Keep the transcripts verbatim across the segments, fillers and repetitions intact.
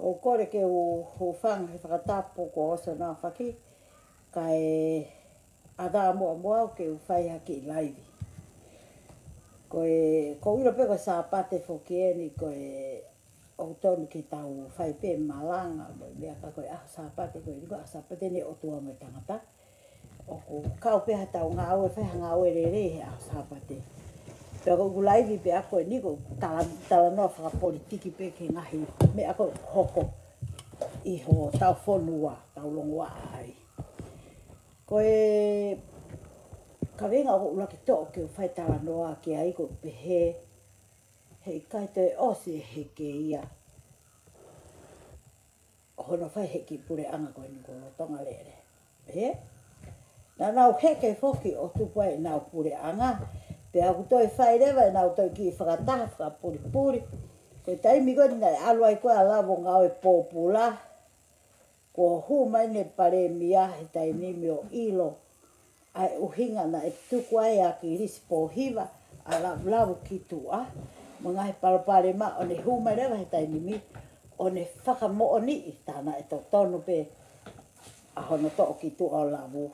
ʻOku ou kole ke u hūfanga he fakatapu kuo ʻosi ʻa e faki, kae ʻatā muʻa muʻa au ke u fai ha kiʻi laivi. Ko e, ʻoku ou ʻilo pē ko e Sāpate foki eni ko e ʻoku tonu ke tau fai pē malanga, mo e meʻa ka ko e ʻaho Sāpate ko eni ko e ʻaho Sāpate ʻo e ʻOtua mo e tangata. ʻOku kau pē ha tau ngāue, fai ha ngāue lelei he ʻaho Sāpate. Pea ko ʻeku laivi pē ʻaʻaku eni ko e tala, talanoa fakapolitiki pē ki he ngaahi meʻa ko ē ʻoku hoko ʻi hotau fonua, tau longoaʻa ai. Ko e kaveinga ʻoku ou ʻuluaki toʻo ke u fai talanoa ki ai ʻoku ou pehē, heʻikai toe ʻosi e heke ia ʻo hono fai he kiʻi puleʻanga ko eni ko Tonga Lele. Ē? Naʻa nau heke foki ʻo tupu ai ʻenau puleʻanga, pea ʻoku toe fai leva ʻenau toe kiʻi fakataha fakapulipuli. Ko e taimi ko eni naʻe ʻalu ai ko ē ʻa Lavo ʻo ngāue pōpula, kuo hū mai ʻene palēmia he taimi ni ʻo ʻilo ʻa e ʻuhinga naʻe tuku ai ʻa ʻAkilisi Pōhiva ʻa Lavulavu ki tuʻa, mo e ngaahi palopalema, ʻo ne hū mai leva he taimi ni ʻo ne fakamoʻoniʻi tā naʻe totonu pē ʻa hono toʻo ki tuʻa ʻo Lavu.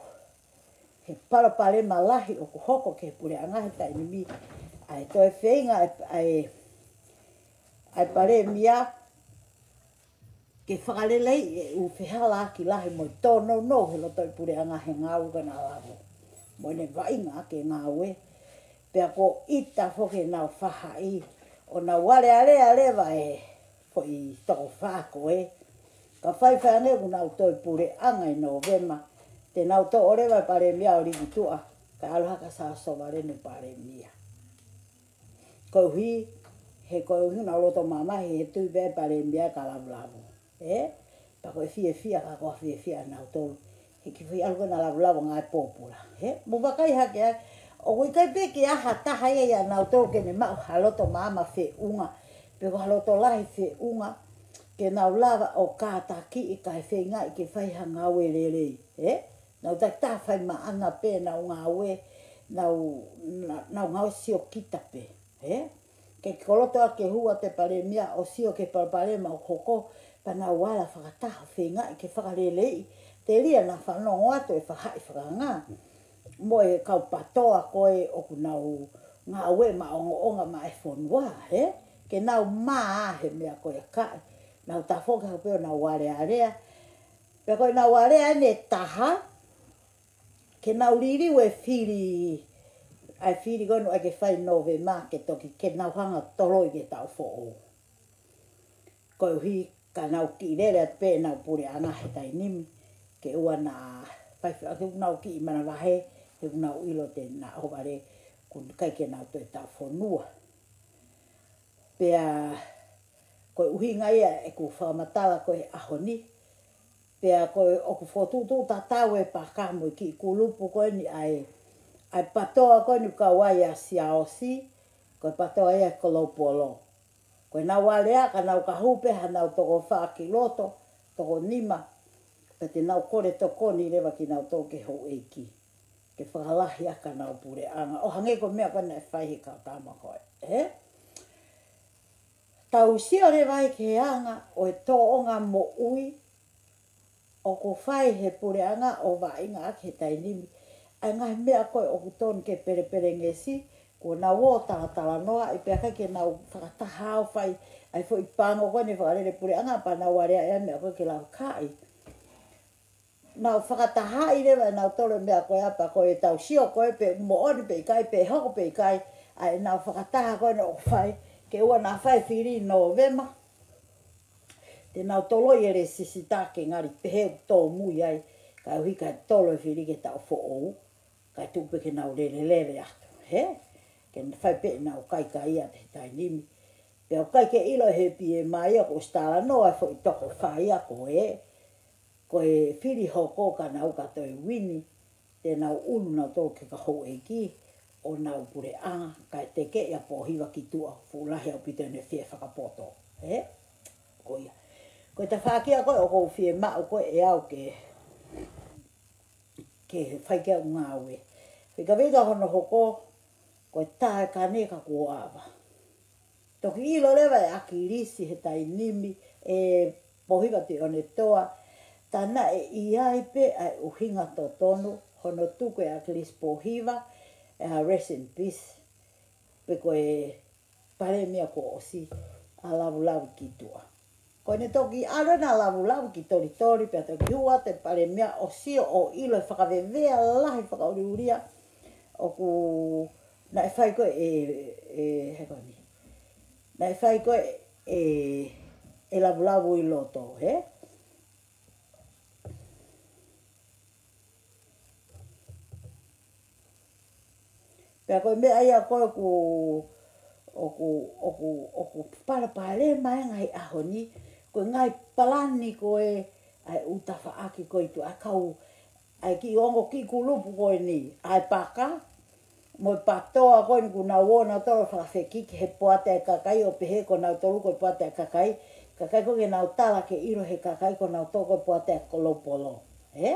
He palopalema lahi ʻoku hoko ki he puleʻanga he taimi ni, ʻa e toe feinga ʻa e, ʻa e, ʻa e palēmia ke fakaleleiʻi e ʻū fehālaaki lahi mo e tōnounou he loto ʻi puleʻanga he ngāue ko ena ʻa Lavo mo ʻene vaʻinga ʻaki e ngāue. Pea kuo ʻita foki ʻenau faʻahi ʻo nau alealea leva e foʻi toko fā ko ē. Ka faifai ange ʻoku nau toe puleʻanga ʻi Nōvema, te nau toʻo leva e palēmia ʻo lī ki tuʻa, kae ʻalu hake ʻa Sālosi Sovaleni ʻo palēmia. Koeʻuhi, he koeʻuhi naʻa nau loto mamahi he tui pē ʻa e palēmia kia Lavulavu. Ē? Pea ko e fiefia ka ko e fiefia ʻa nautolu he kiʻi foʻi ʻalu ko ena ʻa Lavulavu ʻo ngāue pōpula. Ē? Mou vakai hake ai, ʻoku ʻikai pē ke ʻi ai ha taha ia ʻia nautolu ke ne maʻu ha loto maama feʻunga, pe ko ha loto lahi feʻunga, ke nau lava ʻo kātakiʻi kae feingaʻi ke fai ha ngāue lelei. Ē? Nau takitaha fai maʻana pē ʻenau ngāue, nau, na-, nau ngāue siokita pē. Ē? Ke koloto ʻa e hū ʻa e palēmia ʻo sio ki he palopalema ʻoku hoko, pea nau ala fakataha ʻo feingaʻi ke fakaleleiʻi, telia naʻa fanongo atu e faʻahi fakaanga mo e kau PATOA ko ē ʻoku nau ngāue maʻongoʻonga maʻa e fonua, ē? Ke nau mā he meʻa ko ia kae nau tafoki hake pē ʻo nau alealea. Pea ko ʻenau alea eni ʻe taha, ke nau liliu e fili, ʻa e fili ko ena ʻoku ʻai ke fai Nōvema ke toki, ke nau hanga ʻo toloi ki he taʻu foʻou. Koeʻuhi ka nau kiʻi lele atu pē ʻenau puleʻanga he taimi ni, ke ʻoua naʻa fai, ke nau kiʻi manavahē, he ʻoku nau ʻilo te nau ʻohovale, ʻoku ʻikai ke nau toe taʻufonua. Pea ko e ʻuhinga ia ʻeku fakamatala ko ē he ʻaho ni, pea ko e ʻoku fokotuʻutuʻu tatau e paka mo e kiʻi kulupu ko eni ʻa e, ʻa e PATOA ko eni ʻoku kau ai ʻa Siaosi, ko e PATOA ia ʻa Kolopolo. Ko ʻenau alea ka nau ka hū pē hanau toko fā ki loto, toko nima, pea te nau kole tokoni leva kinautolu ki he houʻeiki ke fakalahi ʻaki ʻenau puleʻanga, ʻo hangē ko e meʻa ko ē naʻe fai he kau tama ko ē. Ē? Tau sio leva ai ki he anga ʻo e tōʻonga moʻui ʻoku fai he puleʻanga ʻo vaʻinga ʻaki he taimi ni ʻa e ngaahi meʻa ko ē ʻoku tonu ke pelepelengesi, kuo nau ō talatalanoaʻi pea ʻikai ke nau fakataha ʻo fai ʻa e foʻi pango ko eni fakalele puleʻanga pea nau aleaʻi ʻa e meʻa ko ē ke lava kae nau fakatahaʻi leva ʻe nautolu e meʻa ko ia pea ko ʻetau sio ko ē pe moʻoni pe ʻikai pe hoko pe ʻikai ʻa ʻenau fakataha ko ē naʻe fai ke ʻoua naʻa fai fili Nōvema. Te nau toloi e lēsisita ke ngali pehē ʻoku tōmui ai, kae ʻuhi kae tolo e fili ki he taʻu foʻou, kae tuku pē ke nau lelelele atu, hē? Ke nau fai pē ʻenau kaikaia he taimi ni. Pea ʻoku ʻikai ke ʻilo he PMI ia kuo ʻosi talanoa e foʻi toko fā ia ko ē, ko e fili hoko ka nau ka toe uini, te nau ʻunu nautolu ki he kau houʻeiki ʻo nau puleʻanga, kae tekeʻi ʻa Pōhiva ki tuʻa, fuʻu lahi ʻaupito ʻene fie fakapoto. Ē? Ko ia. Ko e tafaʻaki ia ko ē ʻoku ou fiemaʻu ko ē ʻe au ke, ke fai ki ai ʻeku ngāue. Fekavika hono hoko, ko e taʻekani ka kuo ava. Toki ʻilo leva ʻe ʻAkilisi he taimi ni, ʻe Pōhiva Tuʻiʻonetoa, tā naʻe ʻi ai pē ʻa e ʻuhinga totonu hono tuku ʻe ʻAkilisi Pōhiva ʻa e rest in peace, pe ko e palēmia kuo ʻosi, ʻa Lavulavu ki Tuʻa. Ko ʻene toki ʻalu ʻena Lavulavu ki Tolitoli pea toki hū atu e palēmia ʻo sio ʻo ʻilo e fakavevea lahi fakaʻuliʻulia ʻoku naʻe fai ko ē ʻe, ʻe, he ko eni. Naʻe fai ko ē ʻe, ʻe Lavulavu ʻi loto, hē? Pea ko e meʻa ia ko ē ʻoku, ʻoku, ʻoku, ʻoku palopalema e ngaahi ʻaho ni, ko e ngaahi palani ko ē ʻa e ʻū tafaʻaki ko ē ʻi Tuʻa, ʻa e kau, ʻa e kiʻi ongo kiʻi kulupu ko eni, ʻa e Paka, mo e Patoa ko eni kuo nau ō nautolu ʻo fakafekiki he poate ʻa e kakai ʻo pehē ko nautolu ko e poate ʻa e kakai, kakai ko ē ke nau tala ke ʻilo he kakai ko nautolu ko e poate ʻa e Koloupolo. Hē?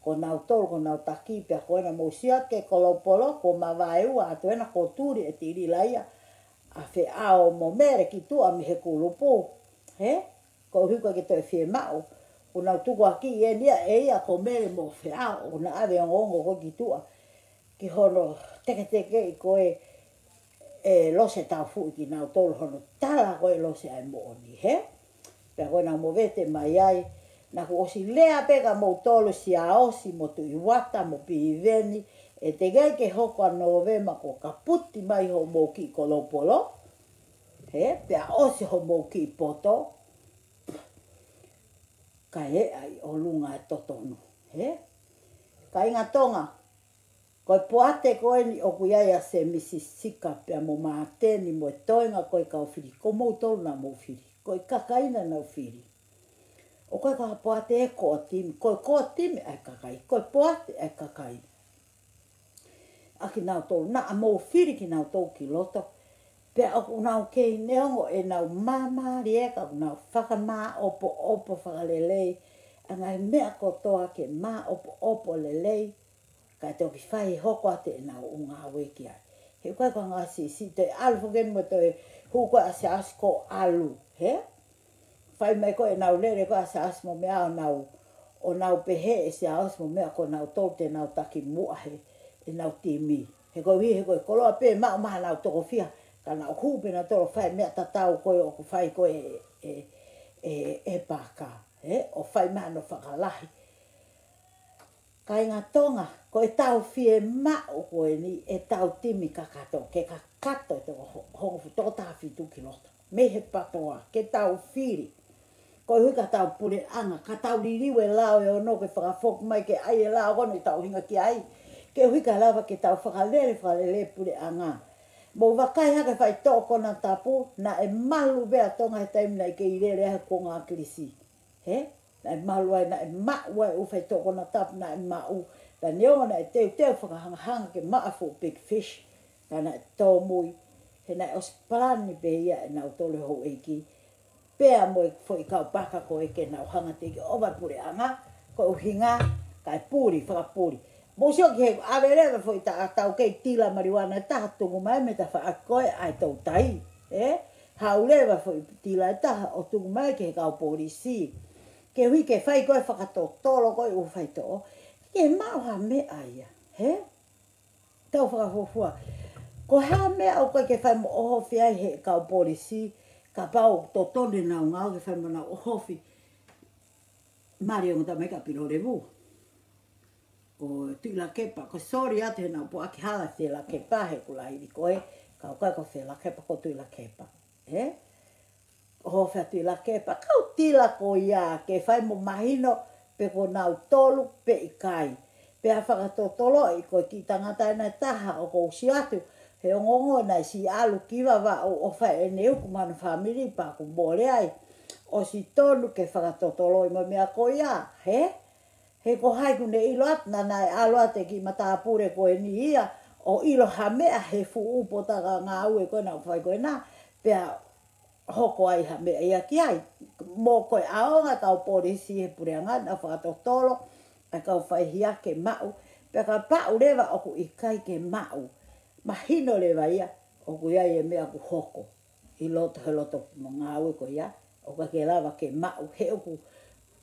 Ko nautolu, ko nau taki pea ko ena mou sio ki he Koloupolo, kuo mavaeua atu ena kuo tuli e tilila ia ʻa Feʻao mo Mele ki Tuʻa mei he kulupu. Hē? Koeʻuhi ko e ke toe fiemaʻu. Kuo nau tukuakiʻi eni ia ʻe ia ko Mele mo Feʻao, ʻo na ʻave ongoongo ko ē ki Tuʻa. Ki hono teketekeʻi ko ē ʻe Lose Taufuʻi kinautolu hono tala ko ē ʻe Lose ʻa e moʻoni, hē? Pea ko ena movete mai ai, naʻa ku ʻosi lea pē kia moutolu Siaosi mo Tuʻi Uata mo Piveni, ʻe teʻeki ai ke hoko ʻa Nōvema kuo kaputi mai hoʻomou kiʻi Koloupolo, hē? Pea ʻosi hoʻomou kiʻi poto, kae ʻai ʻolunga e totonu, hē? Kāinga Tonga, ko e poate ko eni ʻoku ʻi ai ʻa Semisi Sika pea mo Māteni mo e toenga ko e kau fili, ko moutolu naʻa mou fili. Ko e kakai naʻa nau fili. ʻOku ʻikai ko ha poate ʻe ko e timi, ko e ko e timi ʻa e kakai, ko e poate ʻa e kakai. ʻA kinautolu, naʻa mou fili kinautolu ki loto. Pea ʻoku nau kei neongo ʻenau māmālie ka ʻoku nau fakamāʻopoʻopo fakalelei ʻa e ngaahi meʻa kotoa ke māʻopoʻopo lelei, kae toki fai hoko atu ʻenau ʻū ngāue ki ai. He ʻoku ʻikai ko ha ngāue siʻisiʻi, toe ʻalu foki eni mo toe hū ko ē ʻa Siaosi ko e ʻalu, hē? Fai mai ko ē ʻenau lele ko ē ʻa Siaosi mo meʻa ʻo nau, ʻo nau pehē ʻe Siaosi mo meʻa ko nautolu te nau taki muʻa he ʻenau timi. He koeʻuhi he ko e koloa pē maʻu maʻa nau toko fiha, ka nau hū pē nautolu ʻo fai meʻa tatau ko ē ʻoku fai ko ē ʻe, ʻe, ʻe, ʻe Paka, hē? ʻO fai mai hano fakalahi. Kāinga Tonga, ko ʻetau fiemaʻu ko eni ʻetau timi kakato, ke kakato e toko ho-, hongofulu, toko taha fitu ki loto. Mei he Patoa, ke tau fili. Koeʻuhi ka tau puleʻanga, ka tau liliu e lao ʻe ono ke fakafoki mai ke ʻai e lao ko eni ʻoku tau ʻuhinga ki ai. Koeʻuhi kae lava ke tau fakalele, fakalele puleʻanga. Mou vakai hake faitoʻo konatapu, naʻe malu pē ʻa Tonga he taimi naʻe kei lele ai he kuonga ʻa ʻAkilisi. Hē? Naʻe malu ai, naʻe maʻu ai ʻū faitoʻo konatapu naʻe maʻu. Pea neongo naʻe teuteu fakahangahanga ke maʻu e fuʻu big fish, ka naʻe tōmui. He naʻe ʻosi palani pē ia ʻe nautolu e houʻeiki, pea mo e foʻi kau Paka ko ē ke nau hanga ʻo tekeʻova e puleʻanga, ko e ʻuhinga kae puli, fakapuli. Mou sio ki he ʻave leva e foʻi ta-, taukei tila maliuana ʻe taha tuku mai mei he tafaʻaki ko ē ʻa e toutai, ē? Haʻu leva e foʻi tila ʻe taha ʻo tuku mai ki he kau polisi. Koeʻuhi ke fai ko ē fakatotolo ko ē ʻū faitoʻo, ke maʻu ha meʻa ia, hē? Tau fakafuofua. Ko e hā e meʻa ʻoku ʻikai ke fai mo ʻohofi ai he kau polisi, kapau ʻoku totonu ʻenau ngāue ke fai mo nau ʻohofi. Mali ongo tamai ka Pilolevu. Ko Tuʻilakepa, ko e soli atu he naʻa ku puʻaki hala Felakepa he ʻoku lahi ʻi ko ē, ka ʻoku ʻikai ko Felakepa, ko Tuʻilakepa. Ē? ʻOhofi ʻa Tuʻilakepa, kau tila ko ia ke fai mo mahino pe ko nautolu pe ʻikai. Pea fakatotoloʻi ko e kiʻi tangata ʻena ʻe taha ʻoku ou sio atu, he ongoongo naʻe siʻi ʻalu ki Vavaʻu ʻo fai ʻene uku maʻa hono fāmili pea kuo mole ai. ʻOsi tonu ke fakatotoloʻi mo e meʻa ko ia, hē? He ko hai ʻoku ne ʻilo atu, naʻa, naʻe ʻalu atu e kiʻi matāpule ko eni ia ʻo ʻilo ha meʻa he fuʻu potaka ngāue ko ē naʻa ku fai ko ena, pea hoko ai ha meʻa ia ki ai. Mo ko e ʻaonga e kau polisi he puleʻanga naʻa fakatotolo ʻa e kau faihia ke maʻu, pea kapau leva ʻoku ʻikai ke maʻu, mahino leva ia ʻoku ʻi ai e meʻa ʻoku hoko ʻi loto, he loto mo e ngāue ko ia, ʻoku ʻikai ke lava ke maʻu he ʻoku,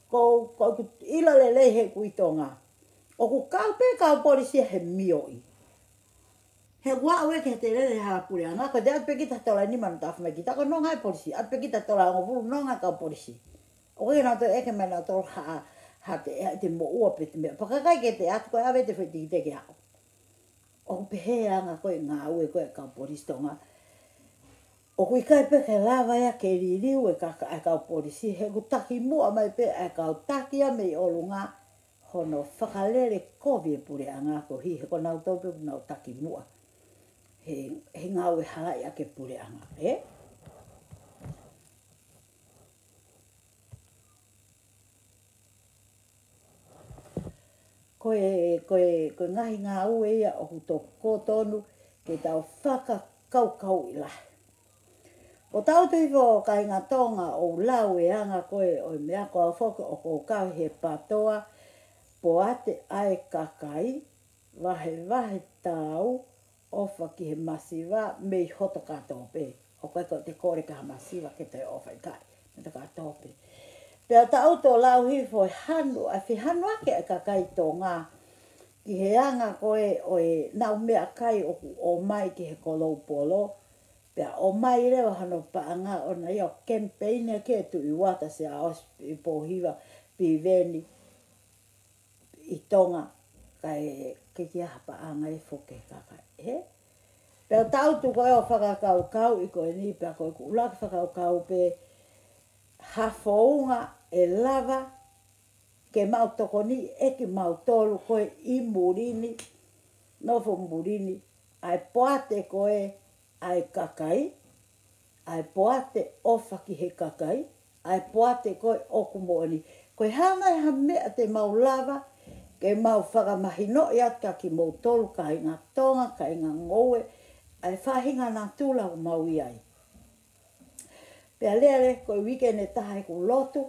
ko, ko ʻeku ʻilo lelei he ʻoku ʻi Tonga. ʻOku kau pē kau polisi he mioʻi. He ʻoku aʻu ē ki he tēlele hala puleʻanga, ko e te ʻatu pē kita tola nima naʻa tau fai mai kita ko e nonga e polisi, ʻatu pē kita tola hongofulu nonga kau polisi. ʻOku ʻikai ke nau toe ʻeke mai nautolu ha, ha te, ha te moʻua pe te meʻa. Pea ka ʻikai ke te ʻatu ko e ʻave te foʻi tikite ke aʻu. ʻOku pehē anga ko e ngāue ko e kau polisi Tonga. ʻOku ʻikai pē ke lava ia ke liliu e kaka-, e kau polisi, he ʻoku taki muʻa mai pē e kau taki ia mei ʻolunga, hono fakalele kovi e puleʻanga ko hi, he ko nautolu pē ʻoku nau taki muʻa. He, he ngāue halaʻi ʻaki e puleʻanga, ē? Ko e, ko e, ko e ngaahi ngāue ia ʻoku toko tonu ke tau fakakaukauʻi lahi. ʻOku tau tui fo kāinga Tonga ʻoku lau e anga ko ē ʻo e meʻa ko ā foki ʻoku kau he pātoa, poate ʻa e kakai, vahevahe tau, ʻofa ki he masiva mei hoto kātoa pē. ʻOku ʻikai ko e te kole ki ha masiva ke toe ʻofa, ʻikai, mei hoto kātoa pē. Pea tau tō lau hifo e hanu, ʻa e fehanu ake ʻa e kakai Tonga ki he anga ko ē ʻo ʻenau meʻakai ʻoku ʻomai ki he koloupolo. Pea ʻomai leva hano paʻanga ʻona ia ʻo kemipeini ki he Tuʻi Uata, Siaosi Pōhiva, Piveni ʻi Tonga, kae ʻikai ke ʻi ai ha paʻanga ia foki ki he kakai, ē? Pea tau tuku ē ʻo fakakaukauʻi ko eni, pea ko ʻeku ʻuluaki fakakaukau pē, ha founga ʻe lava ke mau tokoniʻi ʻe kimautolu ko ē ʻi muli ni, nofo muli ni, ʻa e poate ko ē ʻa e kakai, ʻa e poate ʻofa ki he kakai, ʻa e poate ko ē ʻoku moʻoni. Ko e hā nai ha meʻa te mau lava ke mau fakamahinoʻi atu kia kimoutolu kāinga Tonga, kāinga ngoue, ʻa e faʻahinga natula ʻoku mau ʻi ai. Pea lele, ko e uike ni ʻe taha ʻeku lotu,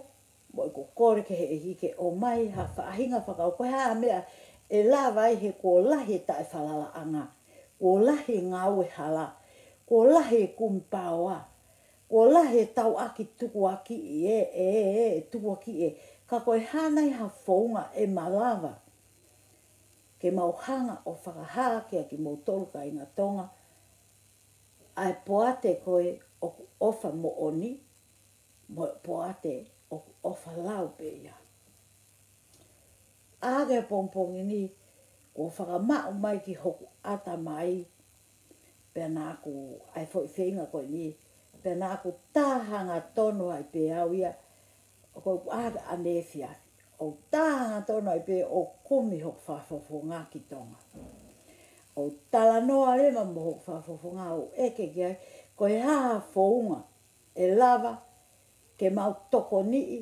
mo ʻeku kole ki he ʻEiki ke ʻomai ha faʻahinga fakakaukau, ko e hā meʻa ʻe lava ai he kuo lahi e taʻefalalaʻanga, kuo lahi e ngāue hala, kuo lahi e kumi paoa, kuo lahi e tauʻaki tukuakiʻi ē, ē, ē, ē, tukuakiʻi ē. Ka ko e hā nai ha founga ʻe malava ke mau hanga ʻo fakahā kia kimoutolu kāinga Tonga, ʻa e poate ko ē ʻoku ʻofa moʻoni, mo e poate ʻoku ʻofa lau pē ia. ʻA ke pongipongi ni, kuo fakamaʻu mai ki hoku ʻatamai, pea naʻa ku ʻai foʻi feinga ko eni, pea naʻa ku tā hangatonu ai pē au ia, ʻo ko ʻeku ʻā ʻaneefiafi. ʻO tā hangatonu ai pē ʻo kumi hoku fakafofonga ki Tonga. ʻO talanoa leva mo hoku fakafofonga ʻo ʻeke ki ai, ko e hā ha founga ʻe lava ke mau tokoniʻi,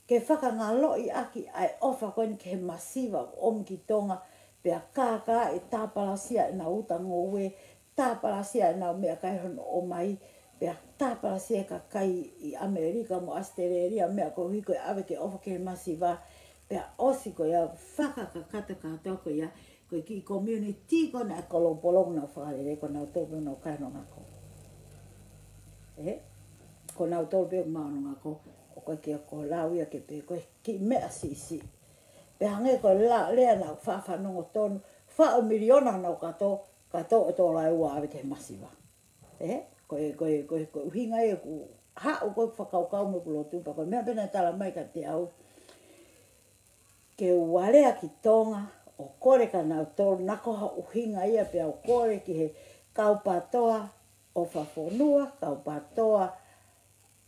ke fakangaloʻi ʻaki ʻa e ʻofa ko eni ki he masiva ʻoku ʻomi ki Tonga, pea kākā ʻe tāpalasia ʻenau uta ngoue, tāpalasia ʻenau meʻakai hono ʻomai, pea tāpalasia e kakai ʻi ʻAmelika mo ʻAositelēlia, meʻa ko ē ʻoku ʻave ke ʻofa ki he masiva, pea ʻosi ko ia fakakakato kātoa ko ia, ko e kiʻi community ko ena ʻa e koloupolo ʻoku nau fakalele, ko nautolu pē ʻoku nau kai hono ngako. Ē? Ko nautolu pē ʻoku maʻu hono ngako, ʻoku ʻikai ke ʻoku lau ia ke pehē ko e kiʻi meʻa siʻisiʻi. Pea hangē ko e la-, lea naʻa ku faʻa fanongo tonu, faʻo miliona naʻa ku kato, kato ʻo tola ʻe ua ʻave ki he masiva. Ē? Ko e, ko e, ko e, ko e ʻuhinga ia ʻoku haʻu ko e fakakaukau mo ʻeku lotu pea ko e meʻa pē naʻe tala mai kiate au ke u alea ki Tonga, ʻo kole kia nautolu, naʻa ko ha ʻuhinga ia pea u kole ki he kau pātoa ʻofa fonua, kau pātoa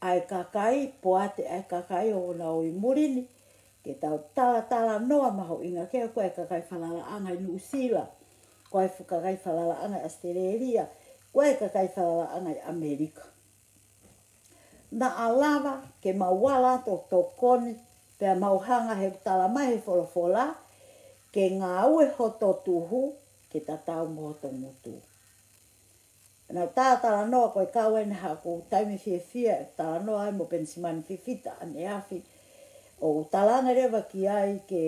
ʻa e kakai, poate ʻa e kakai ʻoku nau ʻi muli ni, ke tau talatalanoa mahuʻinga ki ai, ko e kakai falalaʻanga ʻi Nuʻusila, ko e fu-, kakai falalaʻanga ʻi ʻAositelēlia, ko e kakai falalaʻanga ʻi ʻAmelika. Naʻa lava ke mau ala atu ʻo tokoni, pea mau hanga he tala mai he folofola, ke ngāue hoto tuhu, ke tatau mo hoto ngutu. Naʻa ku talatalanoa ko e kau eni haʻaku taimi fiefia, talanoa ai mo Penisimani Fifita ʻaneafi, ʻo talaange leva ki ai ke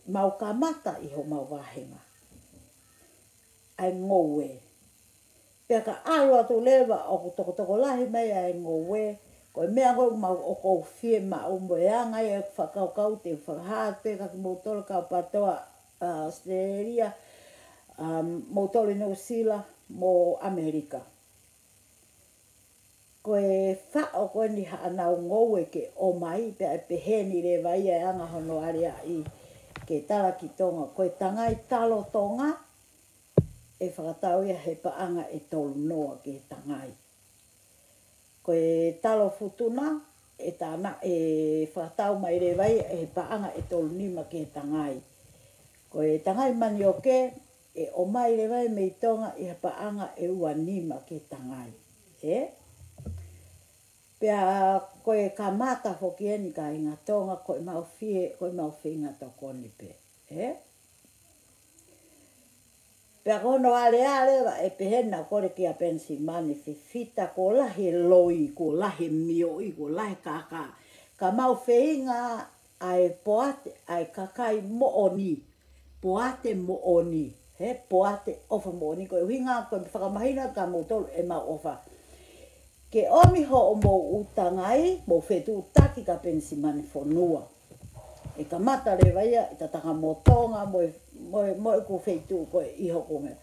mau kamata ʻi homau vāhenga ʻa e ngoue. Pea ka ʻalu atu leva ʻoku tokotokolahi mai ʻa e ngoue, Ko e meʻa ko ē ʻoku mau ʻoku ou fiemaʻu mo e anga ia ʻeku fakakaukau te u fakahā atu pē kia kimoutolu kau PATOA, ʻa, Australia, ʻa, moutolu ʻi Nuʻusila, mo ʻAmelika. Ko e faʻo ko eni haʻanau ngoue ke ʻomai, pea ʻe pehē ni leva ia e anga hono aleaʻi ke tala ki Tonga. Ko e tangai talo Tonga, ʻe fakatau ia he paʻanga ʻe tolu noa ki he tangai. Ko e talo futuna, ʻe tana, ʻe fakatau mai leva ia he paʻanga ʻe tolu nima ki he tangai. Ko e tangai manioke, ʻe ʻomai leva ia mei Tonga ʻi he paʻanga ʻe ua nima ki he tangai. Ē? Pea ko e kamata foki eni kāinga Tonga, ko e mau fie, ko e mau feinga tokoni pē. Ē? Pea ko hono aleaʻi leva ʻe pehē naʻa ku kole kia Penisimani fefita, kuo lahi e loi, kuo lahi e mioʻi, kuo lahi e kākā. Ka mau feinga ʻa e poate, ʻa e kakai moʻoni. Poate moʻoni. He poate ʻofa moʻoni. Ko e ʻuhinga ko e fakamahino kia moutolu ʻemau ʻofa. Ke ʻomi hoʻomou tangai, mou fetuʻutaki kia Penisimani Fonua. ʻE kamata leva ia ʻi Tatakamotonga mo e, mo e, mo e ʻeku feituʻu ko ē ʻi hoku meʻa.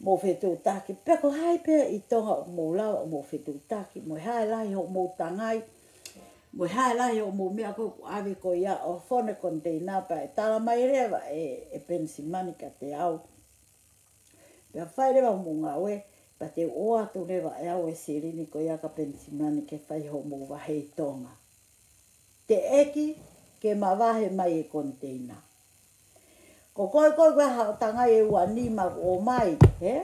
Mou fetuʻutaki, pe ko hai pē ʻi Tonga ʻoku mou lava ʻo mou fetuʻutaki, mo e hā e lahi hoʻomou tangai, mo e hā e lahi hoʻomou meʻa ko ē ʻoku ʻave ko ia ʻo fonu he koniteina pea ʻe tala mai leva ʻe, ʻe Penisimani kiate au. Pea fai leva hoʻomou ngāue, pea te u ʻoatu leva ʻe au e silini ko ia kia Penisimani ke fai hoʻomou vahe ʻi Tonga. Teʻeki ke mavahe mai e koniteina. Ko koe, koe, koe haʻo tangai ʻe ua nima kuo ʻomai, ē?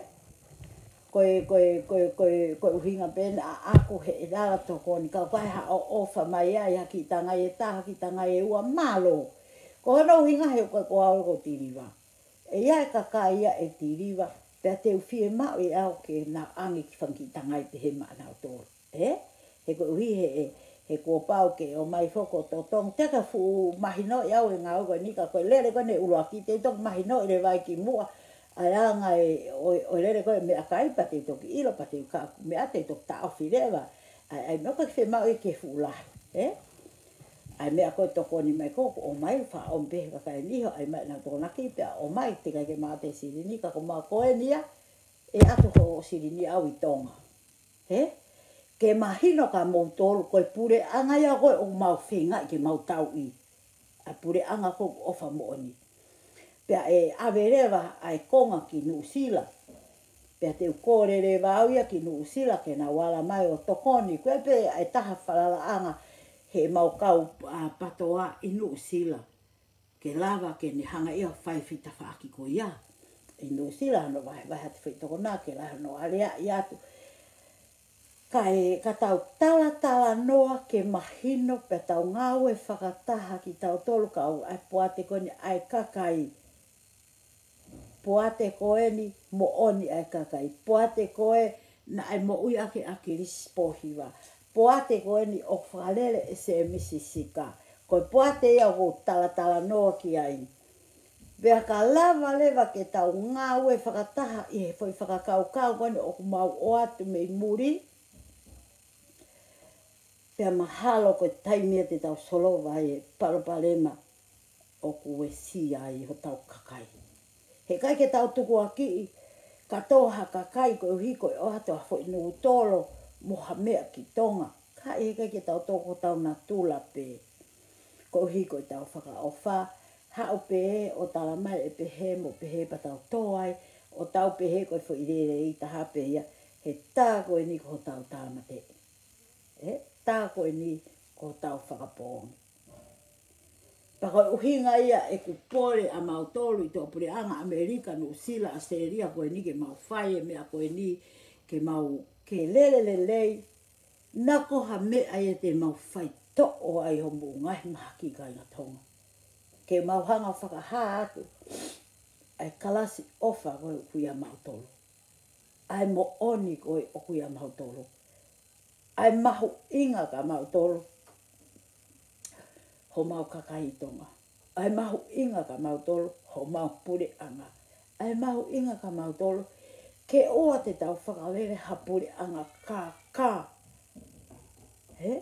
Ko e, ko e, ko e, ko e, ko e ʻuhinga pē ena ʻaʻaku he ʻe lava tokoni, ka ko e haʻo ʻofa mai ai ha kiʻi tangai ʻe taha, ha kiʻi tangai ʻe ua, mālō. Ko hono ʻuhinga he ko e ko au ko Tiliva. ʻE ʻi ai e kakai ia ʻe Tiliva, pea te u fiemaʻu ʻe au ke nau ʻange ki he fanga kiʻi tangai pehē maʻanautolu. Ē? He koeʻuhi he, he, he kuo pau ke ʻomai foki ʻo totongi. Teʻeki ke fuʻu mahinoʻi au e ngāue ko eni ka ko e lele ko eni ʻuluaki te u toki mahinoʻi leva ai kimuʻa. ʻA e anga e, ʻo, ʻo e lele ko ē meʻakai pea te u toki ʻilo, pea te u ka, meʻa te u toki taʻofi leva. ʻA e, ʻa e meʻa ko ē ke fiemaʻu ia ke fuʻu lahi. Ē? ʻA e meʻa ko ē tokoni mai ko ē, ʻomai faʻo pē he kakai ni, ʻomai maʻanautolu ʻo tokonaki pea ʻomai teʻeki ai ke mate silini ka ko mau ko eni ia, ʻe ʻatu hoʻo silini ʻau ʻi Tonga. Ē? Ke mahino kia moutolu, ko e puleʻanga ia ko ē ʻoku mau feingaʻi ke mau tauʻi. ʻA e puleʻanga ko ē ʻofa moʻoni. Pea ʻe ʻave leva ʻa e konga ki Nuʻusila. Pea te u kole leva au ia ki Nuʻusila ke nau ala mai ʻo tokoni. Ko e pē ʻa e taha falalaʻanga heʻemau kau, ʻa, PATOA ʻi Nuʻusila. Ke lava ke ne hanga ia ʻo fai e feitafaʻaki ko ia. ʻI Nuʻusila hono vahevahe atu e foʻi tokoni ke lava hono aleaʻi atu. Kae, ka tau talatalanoa ke mahino pea tau ngāue fakataha kitautolu kau ʻa e poate ko eni ʻa e kakai. Poate ko eni moʻoni ʻa e kakai. Poate ko ē naʻe moʻui ʻaki ʻa ʻAkilisi Pōhiva. Poate ko eni ʻoku fakalele ʻe Sēmisi Sika. Ko e poate ia ʻoku ou talatalanoa ki ai. Pea ka lava leva ke tau ngāue fakataha ʻi he foʻi fakakaukau ko eni ʻoku mau ʻoatu mei muli. Pea mahalo ko e taimi ia te tau solova ai e palopalema ʻoku uesia ai hotau kakai. Heʻikai ke tau tukuakiʻi kātoa ha kakai koeʻuhi ko e ʻoatu ha foʻi nūtolo mo ha meʻa ki Tonga. Ka heʻikai ke tau tō ko hotau natula pē. Koeʻuhi ko ʻetau fakaʻofa, haʻu pē ʻo tala mai ʻe pehē mo pehē pea tau tō ai, ʻo tau pehē ko e foʻi lelei taha pē ia, he tā ko eni ko hotau tāmateʻi. Ē, tā ko eni ko hotau fakapoongi. Pea ko e ʻuhinga ia ʻeku pole ʻamautolu ʻi tuʻapuleʻanga ʻAmelika, Nuʻusila, ʻAositelēlia ko eni ke mau fai e meʻa ko eni ke mau ke lele lelei, naʻa ko ha meʻa ia te mau faitoʻo ai homou ngaahi mahaki kāinga Tonga. Ke mau hanga ʻo fakahā atu ʻa e kalasi ʻofa ko ē ʻoku ʻiate kimautolu. ʻA e moʻoni ko ē ʻoku ʻiate kimautolu. ʻA e mahuʻinga kia mautolu homau kakai ʻi Tonga. ʻA e mahuʻinga kia mautolu homau puleʻanga. ʻA e mahuʻinga kia mautolu ke ʻoua te tau fakalele ha puleʻanga kākā. Ē?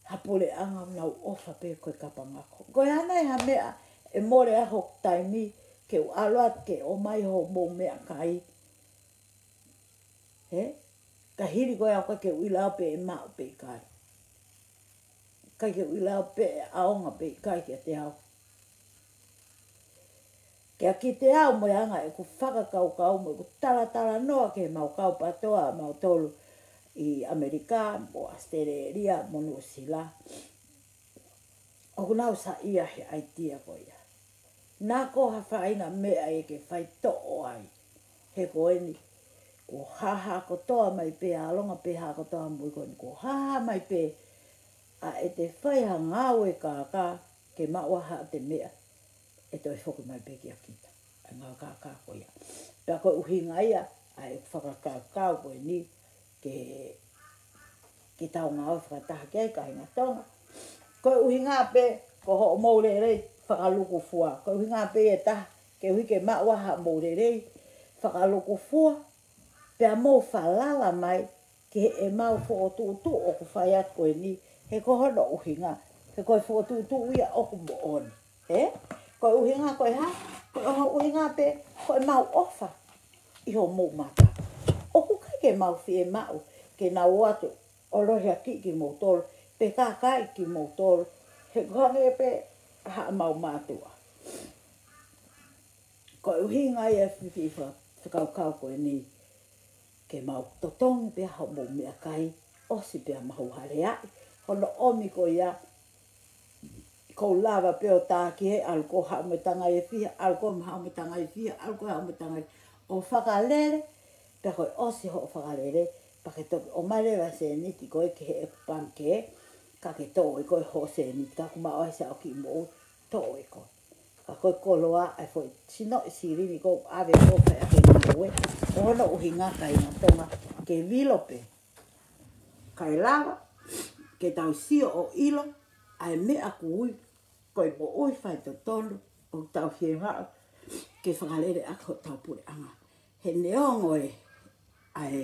ha puleʻanga ʻoku nau ʻofa pē ko e kapangako. Ko e hā nai ha meʻa ʻe mole ai hoku taimi ke u ʻalu atu ke ʻomai hoʻomou meʻakai? He? Ka hili ko ia ʻoku ʻikai ke u ʻilo pe ʻe maʻu pe ʻikai. ʻIkai ke u ʻilo pe ʻe ʻaonga pe ʻikai kiate au. Kiate au mo e anga ʻeku fakakaukau mo ʻeku talatalanoa ki he mau kau PATOA ʻamautolu ʻi ʻAmelika, mo ʻAositelēlia, mo Nuʻusila. ʻOku nau saiʻia he ʻaitia ko ia. Naʻa ko ha faʻahinga meʻa ʻe ke faitoʻo ai. He ko eni, kuo hāhā kotoa mai pē, ʻalonga pē hā kotoa mui ko eni, kuo hāhā mai pē ʻa ʻete fai ha ngāue kākā ke maʻu ai haʻate meʻa ʻe toe foki mai pē kia kita. ʻA e ngāue kākā ko ia. Pea ko e ʻuhinga ia ʻa e fakakaukau ko eni ke, ke tau ngāue fakataha ki ai kāinga Tonga. Ko e ʻuhinga pē ko hoʻomou lelei fakalukufua. Ko e ʻuhinga pē ʻe taha, ke ʻuhi ke maʻu ai haʻamou lelei fakalukufua. Pea mou falala mai ki heʻemau fokotuʻutuʻu ʻoku fai atu ko eni, he ko hono ʻuhinga, he ko e fokotuʻutuʻu ia ʻoku moʻoni. He? Ko e ʻuhinga ko e hā? Ko e ʻuhinga pē ko ʻemau ʻofa ʻi homou mata. ʻOku ʻikai ke mau fiemaʻu ke nau ō atu ʻo lohiakiʻi kimoutolu, pe kākaaʻi kimoutolu, he ko e hangē pē haʻamau mātuʻa. Ko e ʻuhinga ia e fiki fa-, fakakaukau ko eni, ke mau totongi pē homou meʻakai, ʻosi pē ʻemau haleaʻi. Hono ʻomi ko ia, ʻoku ou lava pē ʻo tā ki he ʻalu ko haʻu mo e tangai ʻe fiha, ʻalu ko haʻu mo e tangai ʻe fiha, ʻalu ko haʻu mo e tangai ʻo fakalele, pea ko e ʻosi hoʻo fakalele, pea ke toki ʻomai leva e sēniti ko ē ki heʻeku pangikē, ka ke toʻo ʻe koe hoʻo sēniti, ka ʻoku maʻu ai siʻa kiʻi moʻui, toʻo ʻe koe. Ka ko e koloa, ʻa e foʻi sinoʻi silini ʻoku ʻave ʻo fai ʻaki e ngāue, ko hono ʻuhinga kāinga Tonga, ke vilo pē. Kae lava ke tau sio ʻo ʻilo ʻa e meʻa ʻoku ui ko e moʻui faitotonu ʻoku tau fiemaʻu ke fakalele ʻaki hotau puleʻanga. He neongo e, ʻa e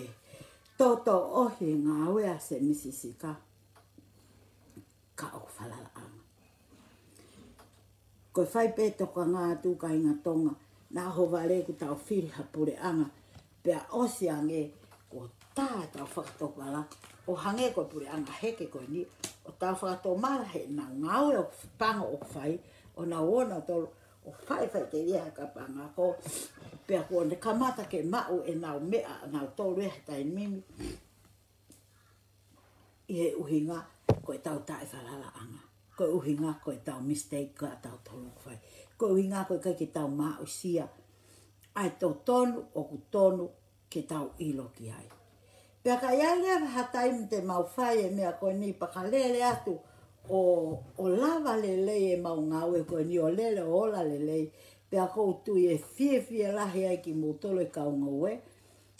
tōtōʻohi e ngāue ʻa Semisi Sika, ka ʻoku falalaʻanga. Ko e fai pē tokanga atu kāinga Tonga, naʻa ʻohovale kuo tau fili ha puleʻanga, pea ʻosi ange kuo tā ʻetau fakatokanga, ʻo hangē ko e puleʻanga heke ko eni, ʻo tau fakatomala heʻenau ngāue ʻoku pango ʻoku fai, ʻo nau ō nautolu ʻo fai faʻiteliha he kapangako, pea kuo ne kamata ke maʻu ʻenau meʻa ʻanautolu ʻi he taimi ni. ʻI he ʻuhinga ko ʻetau taʻefalalaʻanga. Ko e ʻuhinga ko ʻetau mistake ko ē ʻatautolu ʻoku fai. Ko e ʻuhinga ko e ʻikai ke tau maʻusia ʻa e totonu ʻoku tonu ke tau ʻilo ki ai. Pea ka ʻi ai leva ha taimi te mau fai e meʻa ko eni pea ka lele atu ʻo, ʻo lava lelei ʻemau ngāue ko eni ʻo lele ʻo ola lelei. Pea ʻoku ou tui ʻe fiefia lahi ai kimoutolu e kau ngoue.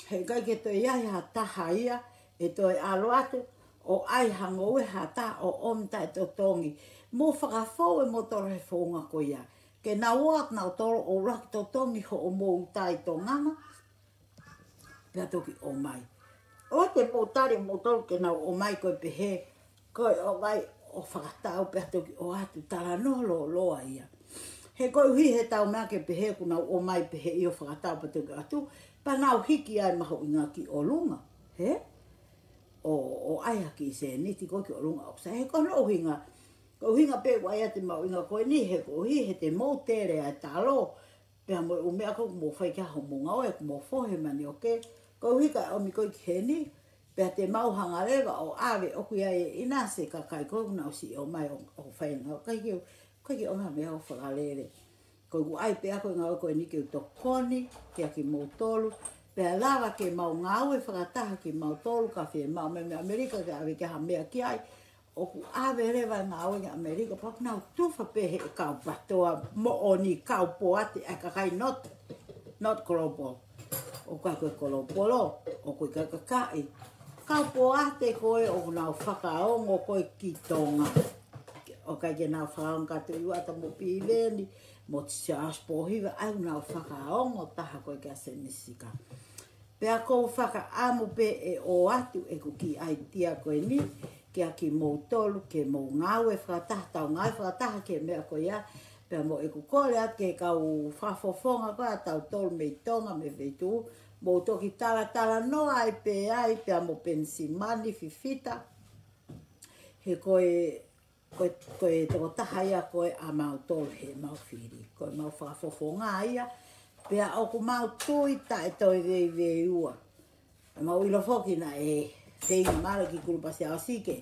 He ʻikai ke toe ʻi ai ha taha ia ʻe toe ʻalu atu ʻo ʻai ha ngoue ha taha ʻo ʻomi taʻetotongi. Mou fakafou ʻe moutolu he founga ko ia. Ke nau ō atu nautolu ʻo ʻuluaki totongi hoʻomou taʻetonganga. Pea toki ʻomai. ʻOua te mou tali moutolu ke nau ʻomai ko e pehē, ko e ʻomai ʻo fakatau pea toki ō atu, talanoa lōloa ia. He koeʻuhi he tau meʻa ke pehē kuo nau ʻomai pehē ʻio fakatau pea toki ō atu, pea nau hiki ai mahuʻinga ki ʻolunga. He? ʻO, ʻo ʻai ha kiʻi sēniti ko ē ki ʻolunga ʻoku sai. He ko hono ʻuhinga, ko e ʻuhinga pē ʻoku ʻai atu e mahuʻinga ko eni, he koeʻuhi he te mou tele ai talo, pea mo e ʻū meʻa ko ē ʻoku mou fai ki ai homou ngāue, ʻoku mou fohe manioke, koeʻuhi ka ʻomi ko ē ki heni, pea te mau hanga leva ʻo ʻave ʻoku ʻi ai e ʻinasi e kakai ko ē ʻoku nau siʻi ō mai ʻo, ʻo fai ngāue, ʻikai ke, ʻikai ke ʻomai ha meʻa ʻo fakalele. Ko ʻeku ʻai pē ʻa e ngāue ko eni ke u tokoni kiate kimoutolu, pea lava ke mau ngāue fakataha kimautolu, ka fiemaʻu mei, mei ʻAmelika ke ʻave ki ai ha meʻa ki ai, ʻoku ʻave leva e ngāue ki ʻAmelika, pea ʻoku nau tufa pē he kau PATOA moʻoni, kau poate, ʻa e kakai not, not global. ʻOku ʻikai ko e global, ʻoku ʻikai ko e kakai. Kau poate ko ē ʻoku nau fakaongo ko ē ki Tonga. ʻOku ʻikai ke nau fakaongo ka Tuʻiʻuata mo Piveni, mo Siaosi Pōhiva, ʻa ia ʻoku nau fakaongo taha ko ē kia Semisi Sika. Pea ʻoku ou fakaʻamu pē ʻe ʻoatu ʻeku kiʻi ʻaitia ko eni, kia kimoutolu, ke mou ngāue fakataha, tau ngāue fakataha ki he meʻa ko ia, pea mo ʻeku kole atu ki he kau fakafofonga ko ia ʻatautolu mei Tonga, mei he feituʻu, mou toki talatalanoa ai pē ai, pea mo Penisimani Fifita, he ko e, ko e, ko e tokotaha ia ko ē ʻamautolu heʻemau fili. Ko ʻemau fakafofonga ia, pea ʻoku mau tui taʻe toe veiveiua. ʻOku mau ʻilo foki naʻe feinga mālō e kiʻi kulupu Siaosi ke,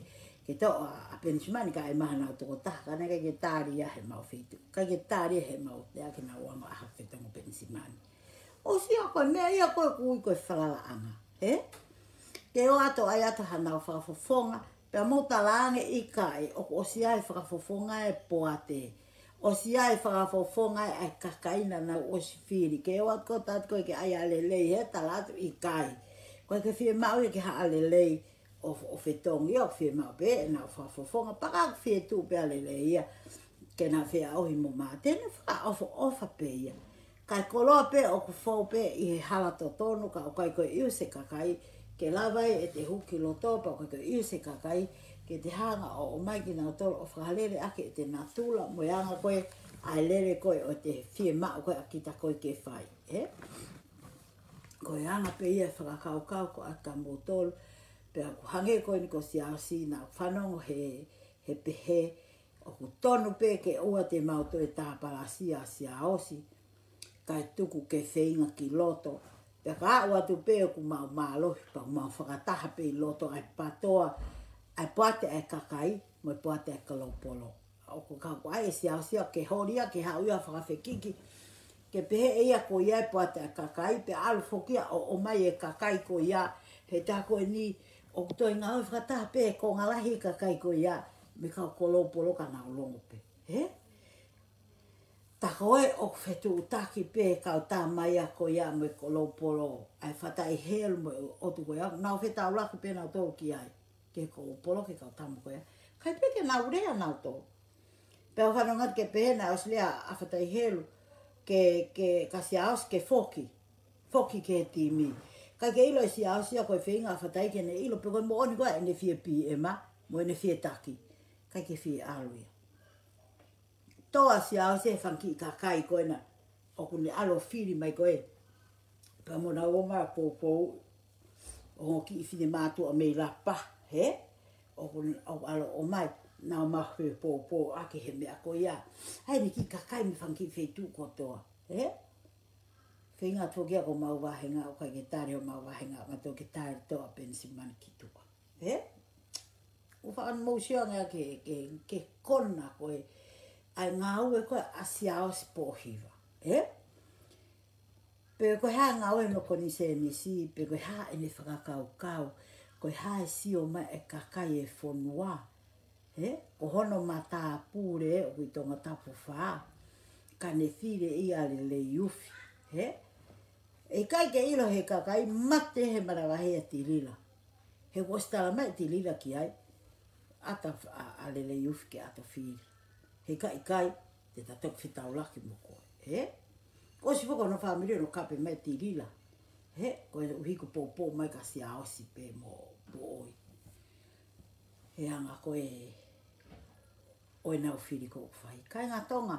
ke toʻo ʻa, ʻa Penisimani, ka ʻe maha nau tokotaha, ka naʻe ʻikai ke tali ia heʻemau feituʻu. ʻIkai ke tali ia heʻemau, ʻikai ke nau anga ʻaho fetongi Penisimani. ʻOsi ia ko e meʻa ia ko ē ʻoku ui ko e falalaʻanga. He? Ke ʻoatu ai ʻa hanau fakafofonga, pea mou talaange ʻikai, ʻoku ʻosi ʻi ai e fakafofonga e poate. ʻOsi ʻi ai e fakafofonga e kakai naʻa nau ʻosi fili. Ke ʻoatu ko ē ʻa e ʻai ʻa e lelei, he tala atu ʻikai. ʻOku ʻikai ke fiemaʻu ia ke ʻai ʻa e lelei ʻo, ʻo fetongi, ʻoku fiemaʻu pē ʻenau fakafofonga, pea ka fie tuʻu pē ʻa e lelei ia ke na feʻauhi mo Māteni, fakaʻofoʻofa pē ia. Kae koloa pē ʻoku fou pē ʻi he hala totonu, ka ʻoku ʻikai ko e ʻi ai se kakai ke lava ai ʻete hū ki loto, pea ʻoku ʻikai ko e ʻi ai se kakai ke te hanga ʻo ʻomai kinautolu ʻo fakalele ʻaki ʻete natula mo e anga ko ē ʻa e lele ko ē ʻo ʻete fiemaʻu ko ē ʻa kita ko ē ke fai, ē? Ko e anga pē ia e fakakaukau ko ē ʻa kimoutolu, pea ʻoku hangē ko eni ko Siaosi naʻa ku fanongo he, he pehē, ʻoku tonu pē ke ʻoua te mau toe tāpalasia ʻa Siaosi, kae tuku ke feinga ki loto. Pea ka aʻu atu pē ʻoku mau mālohi, pea mau fakataha pē ʻi loto ʻa e PATOA, ʻa e poate ʻa e kakai, mo e poate ʻa e koloupolo. ʻOku kau ai ʻe Siaosi ia ke holi ia ke haʻu ia fakafekiki, ke pehē ʻe ia ko ia e poate ʻa e kakai, pea ʻalu foki ia ʻo, ʻomai e kakai ko ia, he tā ko eni, ʻoku toe ngāue fakataha pē konga lahi e kakai ko ia, mei he kau koloupolo ka nau longo pē. He? Tā ko ē ʻoku fetuʻutaki pē kau tama ia ko ia mo e koloupolo, ʻa e Fataʻi Helu mo e ʻotu ko ia, nau fetaulaki pē nautolu ki ai, ki he koloupolo, ki he kau tama ko ia. ʻIkai pē ke nau lea nautolu. Pea u fanongo atu ke pehē naʻe ʻosi lea ʻa Fataʻi Helu, ke, ke ka Siaosi ke foki. Foki ki he timi. ʻIkai ke ʻilo ʻe Siaosi ia ko e feinga ʻa Fataʻi ke ne ʻilo pe ko e moʻoni ko ē ʻene fie PM, mo ʻene fie taki. ʻIkai ke fie ʻalu ia. Toʻo ʻa Siaosi e fanga kiʻi kakai ko ena ʻoku ne ʻalu ʻo fili mai ko ē. Pea mo nau ō mai ʻo poupou, ʻo kiʻi finemātuʻa mei Lapa, he? ʻOku, ʻoku ʻalu ʻo ʻomai, nau ō mai ʻo poupou ʻaki he meʻa ko ia. ʻA eni kiʻi kakai mei he fanga kiʻi feituʻu kotoa, he? Feinga atu foki ia ko homau vāhenga, ʻoku ʻikai ke tali homau vāhenga, ʻoku ʻikai toe ke tali toʻo ʻa Penisimani ki tuʻa. He? ʻOku faʻa mou sio ange ki he, ki he, ki he kona ko ē ʻa e ngāue ko ē ʻa Siaosi Pōhiva. He? Pe ko e hā e ngāue mo konisēnisi, pe ko e hā ʻene fakakaukau, ko e hā e sio mai e kakai e fonua. He? Ko hono matāpule ʻoku ʻi Tongatapu fā, ka ne fili ʻe ia ʻa Leleiufi. He? ʻE ʻikai ke ʻilo he kakai mate he manavahē ʻa Tilila. He kuo ʻosi tala mai ʻe Tilila ki ai, ʻata ʻa, ʻa Leleiufi ke ʻata fili. He ka ʻikai, te ta toki fetaulaki mo koe. He? ʻOsi foki hono fāmili hono kape mai ʻe Tilila. He? Koeʻuhi ko e poupou mai ka Siaosi pē mo Poʻoi. He anga ko ē ʻo ʻenau fili ko ē ʻoku fai. Kāinga Tonga,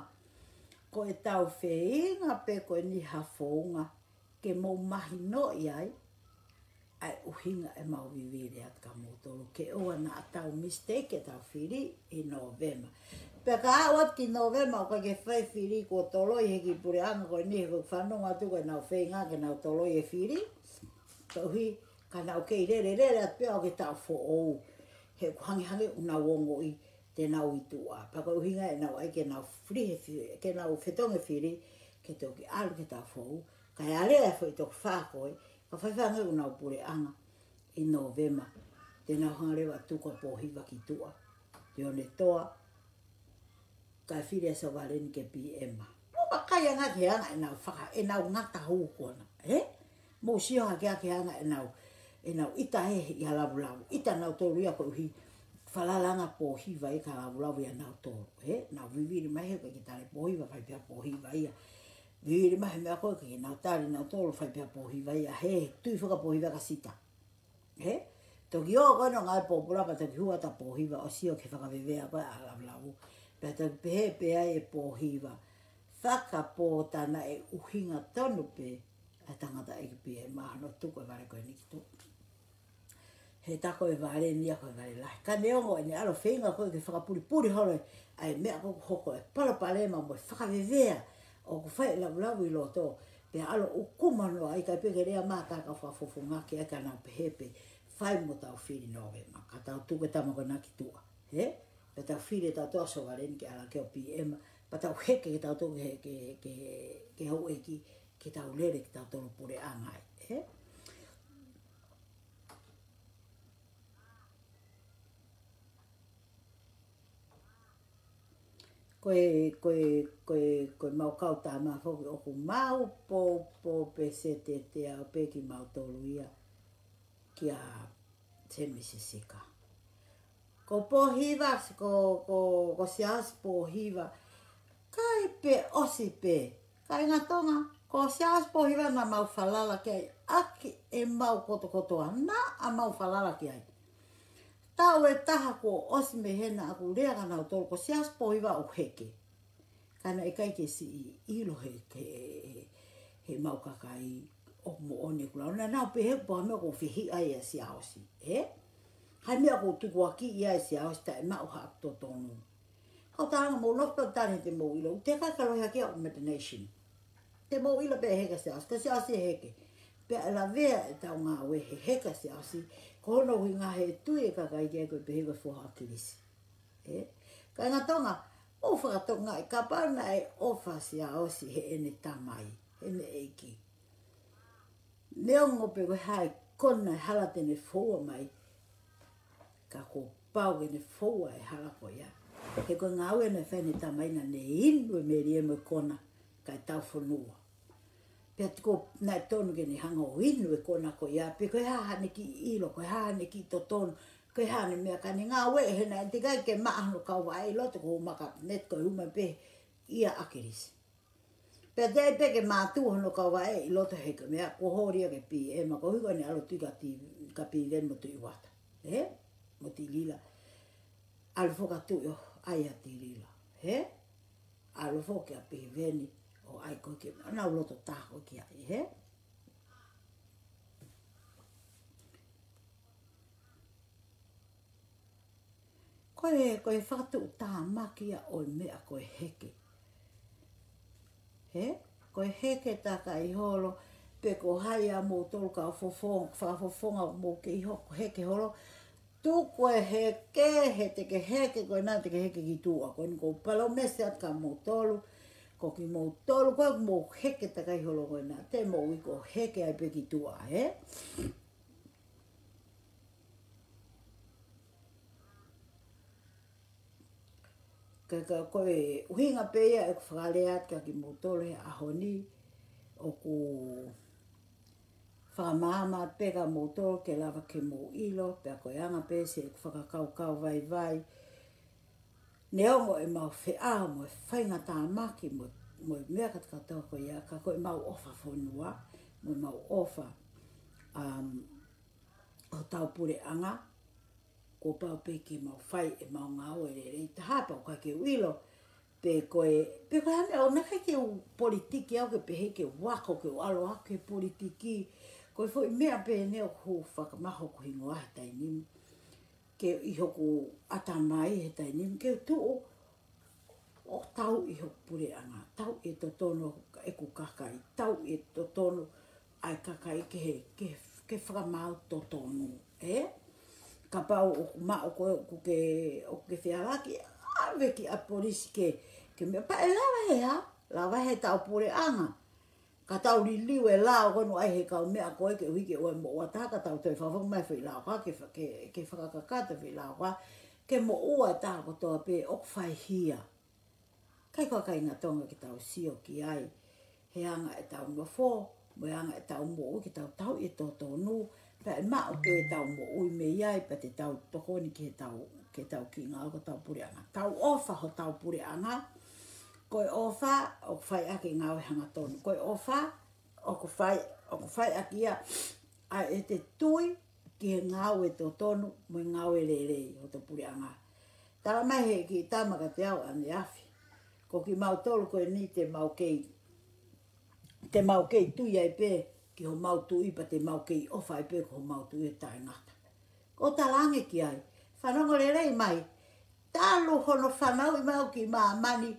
ko ʻetau feinga pē ko eni ha founga ke mou mahinoʻi ai ʻa e ʻuhinga ʻemau vivili atu kia moutolu, ke ʻoua naʻa tau mistake ʻetau fili ʻi Nōvema. Pea ka aʻu atu ki Nōvema ʻoku ʻikai ke fai fili, kuo toloi he kiʻi puleʻanga ko eni, he ʻoku fanongo atu ko ʻenau feinga ke nau toloi e fili. Koeʻuhi ka nau kei lele, lele atu pē ʻo aʻu ki he taʻu foʻou. He ʻoku hangehangē ʻoku nau ongoʻi te nau ʻi tuʻa. Pea ko e ʻuhinga ʻenau ʻai ke nau fili he fi-, ke nau fetongi e fili, ke toki ʻalu ki he taʻu foʻou. Kae ʻalu e foʻi toki fā ko ē, ka faifai ange ʻoku nau puleʻanga ʻi Nōvema. Te nau hanga leva ʻo tuku ʻa Pōhiva ki tuʻa. Te ne toa, kae fili ʻa Sovaleni ke PM. Mou vakai ange ki he anga ʻenau faka-, ʻenau ngata hū ko ena, ē? Mou sio hake ki he anga ʻenau, ʻenau ʻita ē ʻi ha lavulavu. ʻIta nautolu ia koeʻuhi falalaʻanga Pōhiva ʻi ha lavulavu ia nautolu, ē? Nau vivili mai he ʻikai ke tali Pōhiva, fai pē ʻa Pōhiva ia. Vivili mai he meʻa ko ē ʻikai ke nau tali nautolu, fai pē ʻa Pōhiva ia. He, tui foki ʻa Pōhiva kia Sita. He? Toki ō ko ena ngaahi pōpula pea toki hū atu pō hiva ʻo sio ki he fakavevea ko ē ʻa Lavulavu. Pea toki pehē pē ai e pō hiva, fakapō tā naʻe ʻuhinga tonu pē ʻa e tangataʻeiki P M ʻa hono tuku e vale ko eni ki tuʻa. He tā ko e vale ni ia ko e vale lahi. Ka neongo ʻene ʻalu ʻo feinga ko ē ke fakapulipuli holo ʻa e meʻa ko ē ʻoku hoko, e palopalema mo e fakavevea ʻoku fai ʻe Lavulavu ʻi loto, pea ʻalu ʻo ʻukumu noa ai, ʻikai pē ke lea mai ha taha ke fakafofongaʻaki ai, ka nau pehē pē, fai mo tau fili Nōvema, ka tau tuku e tama ko ena ki tuʻa. Hē? Pea tau fili ʻe tautolu ʻa Sovaleni ke ʻalu hake ʻo P M, pea tau heke ke tau tuku ke, ke, ke, ke houʻeiki, ke tau lele ke tau tolo puleʻanga ai. Hē? Ko e, ko e, ko e, ko e mau kau tama foki ʻoku mau pōpō pē setetea pē kimautolu ia kia Semisi Sika. Ko Pōhiva, ko, ko, ko Siaosi Pōhiva, ʻikai pē ʻosi pē. Kāinga Tonga, ko Siaosi Pōhiva naʻa mau falala ki ai, ʻaki ʻemau kotokotoa, naʻa mau falala ki ai. Taʻu ʻe taha kuo ʻosi mei hena ʻoku lea kia nautolu, ko Siaosi Pōhiva ʻoku heke. Ka naʻe ʻikai ke siʻi ʻilo he, he, he, heʻemau kakai ʻoku moʻoni ʻeku lau. Naʻa nau pehē ʻoku pau meʻa ʻoku fehiʻa ai ʻa Siaosi, ē? Hai meʻa ʻoku tukuakiʻi ai ʻa Siaosi taʻe maʻu ha totonu. Kau tānga mou nofo pē ʻo tali he te mou ʻilo, ʻoku teʻeki ai ke loi hake ʻa e imagination. Te mou ʻilo pē ʻe heke ʻa Siaosi, ka Siaosi ʻe heke. Pea ʻe lavea ʻetau ngāue he heke ʻa Siaosi, ko hono ʻuhinga he tui e kakai ki ai ko e pehē ko e foha ʻa ʻAkilisi. Ē? Kāinga Tonga, ʻoku fakatokangaʻi kapau naʻe ʻofa ʻa Siaosi heʻene tamai, heʻene ʻeiki. Neongo pē ko e hā e kona e hala te ne foua mai, ka kuo pau ke ne foua e hala ko ia. He ko e ngāue naʻe fai ʻe heʻene tamai naʻa ne inu e melie mo e kona kae tau fonua. Pea tuku naʻe tonu ke ne hanga ʻo inu e kona ko ia, pe ko e hā haʻane kiʻi ʻilo, ko e hā haʻane kiʻi totonu, ko e hā haʻane meʻa, ka ne ngāue he naʻe teʻeki ai ke maʻa hono kauvaʻe ʻi loto ko e makapineti ko e hū mai pē ia ʻa ʻAkilisi. Pea teʻeki ai pē ke mātuʻa hono kauvaʻe ʻi loto he ko e meʻa kuo holi ia ke P M, ko e ʻuhi ko ʻene ʻalu ʻo tui kia Ti-, kia Piveni mo Tuʻi Uata. Ē? Mo Tilila. ʻAlu foki ʻo tui ʻo ʻai ʻa Tilila. Ē? ʻAlu foki ʻa Piveni ʻo ʻai ko ē ke, nau loto taha ko ē ki ai, ē? Ko e, ko e fakatuʻutāmaki ia ʻo e meʻa ko e heke. Ē? Ko e heke takai holo, pe ko hai ʻa moutolu kau fofo-, fakafofonga ʻoku mou kei hoko heke holo, tuku e heke, he te ke heke ko ena, te ke heke ki tuʻa. Ko eni ʻoku ou palōmesi atu kia moutolu, ko kimoutolu ko ē ʻoku mou heke takai holo ko ena, te mou ʻi ko heke ai pē ki tuʻa, ē? Ka, ka, ko e ʻuhinga pē ia ʻeku fakalea atu kia kimoutolu he ʻaho ni, ʻoku fakamaama pē kia moutolu ke lava ke mou ʻilo, pea ko e anga pē siʻeku fakakaukau vaivai. Neongo ʻemau feʻao mo e faingatāmaki mo, mo e meʻa kātoa ko ia, ka ko ʻemau ʻofa fonua, mo ʻemau ʻofa, um, hotau puleʻanga, kuo pau pē ke mau fai ʻemau ngāue lelei taha pea ʻoku ʻikai ke u ʻilo pe ko e, pe ko e hā e meʻa, ʻoku ʻikai ke u politiki au ke pehē ke u ako, ke u ʻalu au ki he politiki. Ko e foʻi meʻa pē eni ʻoku ou fakamaʻa hoku hingoa he taimi ni. Ke ʻi hoku ʻatamai he taimi ni, ke u tuʻu ʻo tauʻi hoku puleʻanga, tauʻi e totonu ʻeku kakai, tauʻi e totonu ʻa e kakai ke, ke, ke fakamaau totonu, ē? Kapau ʻoku maʻu koe ʻoku ke, ʻoku ke fealaki, ʻave ki ʻa e polisi ke, ke meʻa pea ʻe lava he hā, lava he tau puleʻanga. Ka tau liliu e lao ko ē ʻoku ʻai he kau meʻa ko ē ke ʻuhi ke ʻoua ʻe moʻua taha, ka tau toe fakafoki mai foʻi lao ko ē ke fa-, ke, ke fakakakato foʻi lao ko ē, ke moʻua e taha kotoa pē ʻoku faihia. ʻIkai ko e kāinga Tonga ke tau sio ki ai, he anga ʻetau nofo, mo e anga ʻetau moʻui ke tau tauʻi e totonu, pea ʻe maʻu pē ʻetau moʻui mei ai, pea te tau tokoni ki heʻetau, ki heʻetau kiʻi ngāue ko hotau puleʻanga. Tau ʻofa hotau puleʻanga, ko e ʻofa ʻoku fai ʻaki e ngāue hangatonu. Ko e ʻofa ʻoku fai, ʻoku fai ʻaki ia ʻa e te tui, ki he ngāue totonu mo e ngāue lelei hoto puleʻanga. Tala mai he kiʻi tama kiate au ʻaneafi, ko kimautolu ko eni te mau kei, te mau kei tui ai pē ki homau tuʻi pea te mau kei ʻofa ai pē ki homau tuʻi ʻo taʻengata. Ko u talaange ki ai, fanongo lelei mai, talu hono fanauʻi mai au ki māmani,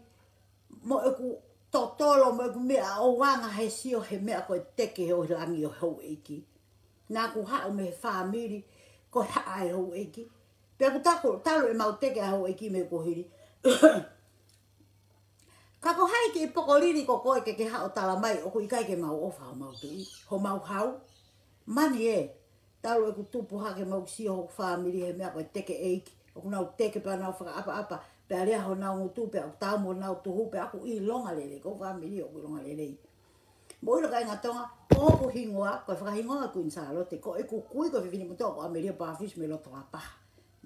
mo ʻeku totolo, mo ʻeku meʻa ʻoku anga he sio he meʻa ko e teke ʻo e langi ʻo houʻeiki. Naʻa ku haʻu mei he fāmili ko e haʻa e houʻeiki. Pea ʻoku taku, talu ʻemau teke ʻa e houʻeiki mei kuohili. Ka ko hai kiʻi pokolili ko koe ke ke haʻu ʻo tala mai ʻoku ʻikai ke mau ʻofa homau tuʻi, homau hau. Mani ē, talu ʻeku tupu hake mau sio hoku fāmili he meʻa ko e teke ʻeiki. ʻOku nau teke pea nau fakaʻapaʻapa, pea lea honau ngutu, pea ʻoku tamu honau tuhu, pea ʻoku ʻilonga lelei, ko e fāmili ʻoku ʻilonga lelei. Mou ʻilo kāinga Tonga, ko hoku hingoa, ko e fakahingoa Kuini Sālote, ko ʻeku kui, ko e fefine motuʻa ko ʻAmelio Pāfisi mei Lotokapaha.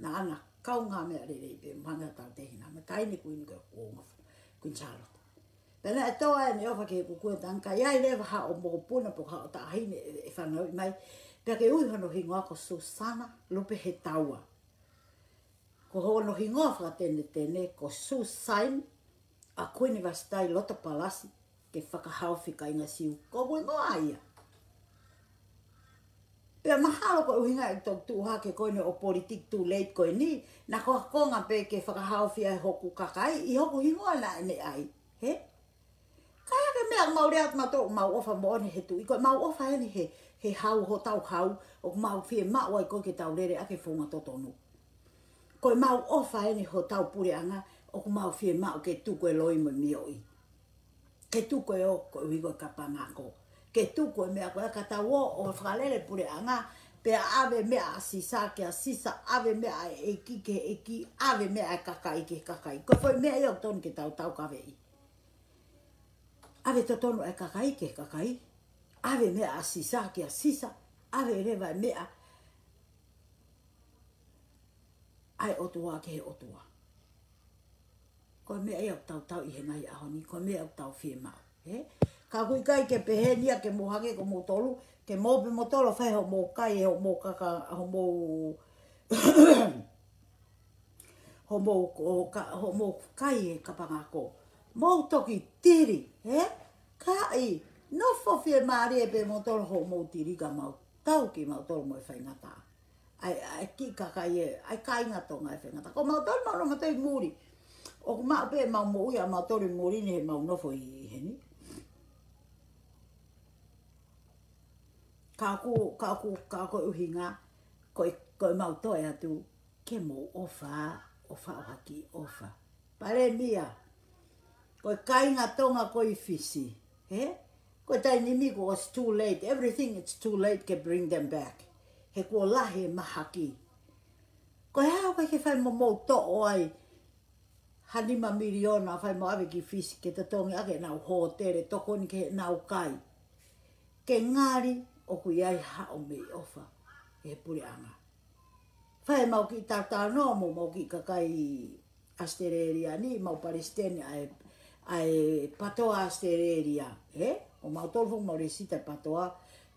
Naʻa na kaungāmeʻa lelei pē, mo hanga tau tehina, mo taʻahine kuini ko e kuonga Kuini Sālote. Pea naʻe tō ai ʻene ʻofa ki heʻeku kui ʻo tangi, ka ʻi ai leva haʻo mokopuna pe ko haʻo taʻahine ʻe, ʻe fanauʻi mai. Pea ke ui hono hingoa ko Susana Lupe Hetaua. Ko hono hingoa fakatenetene ko Susain ʻa Kuini Vasitai Loto Palasi ke fakahaofi kāinga Siu. Ko hoku hingoa ia. Pea mahalo ko e ʻuhinga ʻeku toki tuʻu hake ko eni ʻo politiki too late ko eni, naʻa ko e konga pē ke fakahaofi ai hoku kakai, ʻi hoku hingoa naʻe ʻi ai. Hē? Ka ʻi ai ha meʻa ʻoku mau lea atu mautolu ʻoku mau ʻofa moʻoni he tuʻi, ko ʻemau ʻofa eni he, he hau, hotau hau, ʻoku mau fiemaʻu ai ko ē ke tau lele ʻaki e founga totonu. Ko ʻemau ʻofa eni hotau puleʻanga, ʻoku mau fiemaʻu ke tuku e loi mo e mioʻi. Ke tuku e ō koeʻuhi ko e kapanga ako. Ke tuku e meʻa ko ē ka tau ō ʻo fakalele puleʻanga, pea ʻave meʻa ʻa Sisa kia Sisa, ʻave meʻa ʻa e ʻeiki ki he ʻeiki, ʻave meʻa ʻa e kakai ki he kakai. Ko e foʻi meʻa ia ʻoku totonu ke tau taukaveʻi. ʻAve totonu ʻa e kakai ki he kakai. ʻAve meʻa ʻa Sisa kia Sisa. ʻAve leva e meʻa ʻa e ʻOtua ki he ʻOtua. Ko e meʻa ia ʻoku tau tauhi he ngaahi ʻaho ni, ko e meʻa ʻoku tau fiemaʻu, hē? Ka ʻoku ʻikai ke pehē ni ia ke mou hangē ko moutolu, ke mou pē moutolu ʻo fai hoʻomou kai, hoʻomou kaka, hoʻomou, hoʻomou ko-, ka-, hoʻomou kai e kapanga ako. Mou toki tili, hē? Ka ʻi, nofo fiemālie pē moutolu hoʻomou tili ka mau tauhi kimautolu mo e faingataʻa. ʻA e, ʻa e kiʻi kakai ē, ʻa e kāinga Tonga ʻe faingataʻa. Ko mautolu mau nofo mautolu ʻi muli. ʻOku maʻu pē ʻemau moʻui ʻa mautolu ʻi muli ni he mau nofo ʻi heni. Ka ʻoku, ka ʻoku, ka ko e ʻuhinga, ko e, ko ʻemau toe atu, ke mou ʻofa, ʻofa ʻo haki ʻofa. Palēmia, ko e kāinga Tonga ko ē ʻi Fisi, hē? Ko e taimi ni kuo it's too late, everything it's too late ke bring them back. He kuo lahi e mahaki. Ko e hā ʻoku ʻikai ke fai mo mou toʻo ai ha nima miliona fai mo ʻave ki Fisi ke totongi ʻaki ʻenau hōtele, tokoni ki heʻenau kai. Ke ngali ʻoku ʻi ai haʻo meʻaʻofa ʻi he puleʻanga. Fai ʻemau kiʻi talanoa mo ʻemau kiʻi kakai ʻAositelēlia ni, ʻemau palesiteni ʻa e, ʻa e PATOA ʻAositelēlia, ē? Ko mautolu foki ʻoku mau lēsisita PATOA,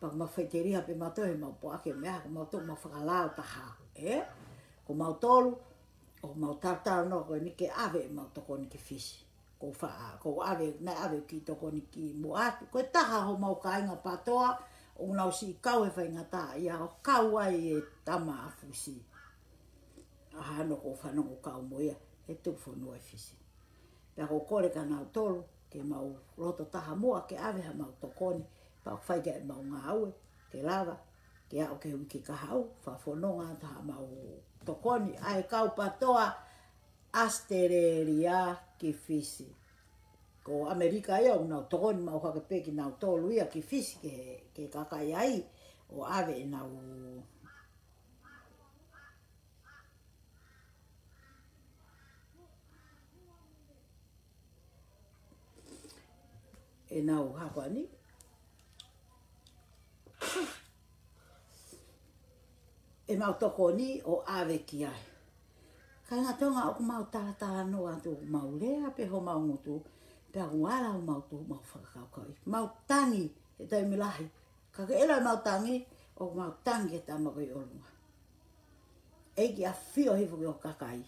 pea ʻoku mau faʻiteliha pē mautolu he mau poake meʻa, ko mautolu ʻoku mau fakalao taha, ē? Ko mautolu, ʻoku mau talanoa ko eni ke ʻave ʻemau tokoni ki Fisi. Ko faʻa, ko ʻave, naʻe ʻave kiʻi tokoni ki muʻa atu. Ko e taha homau kāinga PATOA, ʻoku nau siʻi kau he faingataʻaʻia ʻo kau ai e tama ʻa Fusi. ʻA hano ko fanongo kau mo ia, he tuku fonua ʻi Fisi. Pea ko u kole kia nautolu, ke mau loto taha muʻa, ke ʻave haʻamau tokoni, pea ʻoku fai ke ʻemau ngāue, ke lava, ke aʻu ki he uike kahaʻu, fakafononga atu haʻamau tokoni, ʻa e kau PATOA, ʻAositelēlia ki Fisi. Ko ʻAmelika ia ʻoku nau tokoni maʻu hake pē kinautolu ia ki Fisi ki he, ki he kakai ai ʻo ʻave ʻenau, ʻenau hako ni. ʻEmau tokoni ʻo ʻave ki ai. Kāinga Tonga ʻoku mau talatalanoa atu ʻoku mau lea pē homau ngutu, pea ʻoku ala homau tuʻu mau fakakaukauʻi. Mau tangi he taimi lahi. Ka ke ʻilo ʻemau tangi, ʻOku mau tangi ki he tama ko ē ʻi ʻolunga. ʻEiki, ʻafio hifo ki hoʻo kakai.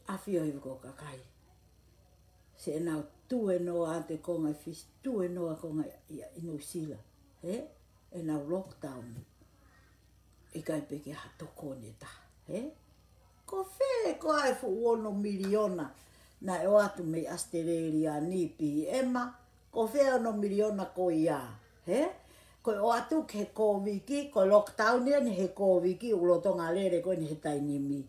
ʻAfio hifo ki hoʻo kakai. Seʻenau tuēnoa atu e konga ʻi Fisi, tuēnoa konga ʻi, ʻi Nuʻusila. Hē? ʻEnau lockdown. ʻIkai pē ke ha tokoni ʻe taha. Hē? Ko fē koā e fuʻu ono miliona naʻe ʻoatu mei ʻAositelēlia ni, Pīsema? Ko fē ono miliona ko ia? Hē? Ko e ʻoatu ki he Kōviki, ko e lockdown ia ʻeni he Kōviki, ʻoku lolotonga lele ko eni he taimi ni.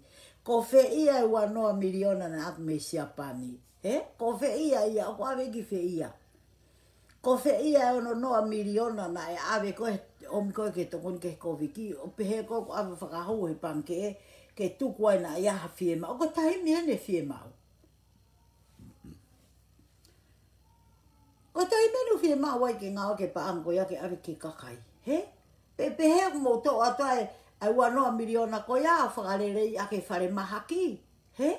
Ko fē ia e uanoa miliona naʻe ʻoatu mei Siapani? Hē? Ko fē ia ia, ʻoku ʻave ki fē ia? Ko fē ia e ononoa miliona naʻe ʻave ko ē, ʻomi ko ē ke tokoni ki he Kōviki, ʻo pehē ko ē ʻoku ʻave fakahū he pangikē, ke tuku ai naʻa ʻi ai ha fiemaʻu? Ko e taimi ʻeni ʻe fiemaʻu. Ko e taimi ʻeni ʻoku fiemaʻu ai ke ngāue ki he paʻanga ko ia ke ʻave ki he kakai. Hē? Pe, pehē ʻoku mou toʻo atu ai ʻa e uanoa miliona ko ia ʻo fakaleleiʻaki e falemahaki. Hē?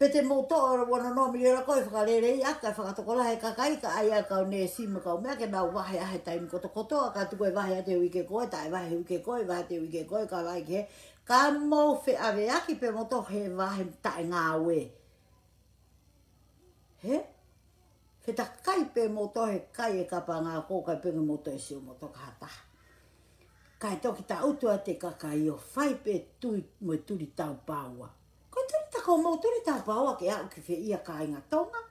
Pe te mou toʻo e uanoa miliona ko ē ʻo fakaleleiʻaki ʻa e fakatokolahi e kakai, kae ʻai ʻa e kau neesi mo e kau meʻa ke nau vahe ʻa e taimi kotokotoa, ka tuku e vahe ʻa e uike ko ē, taʻe vahe uike ko ē, vahe ʻa e uike ko ē, ka vahe ki hē, ka mou feʻaveʻaki pē moutolu he vahe taʻengāue. Hē? Fetakai pē moutolu he kai e kapanga ko ē, ʻikai pē ke mou toe sio moutolu ki ha taha. Kae toki tangutu atu e kakai ʻo fai pē tui mo e tuli taupaua. Ko e tuli ta-, ko homou tuli taupaua ke aʻu ki fē ia, kāinga Tonga?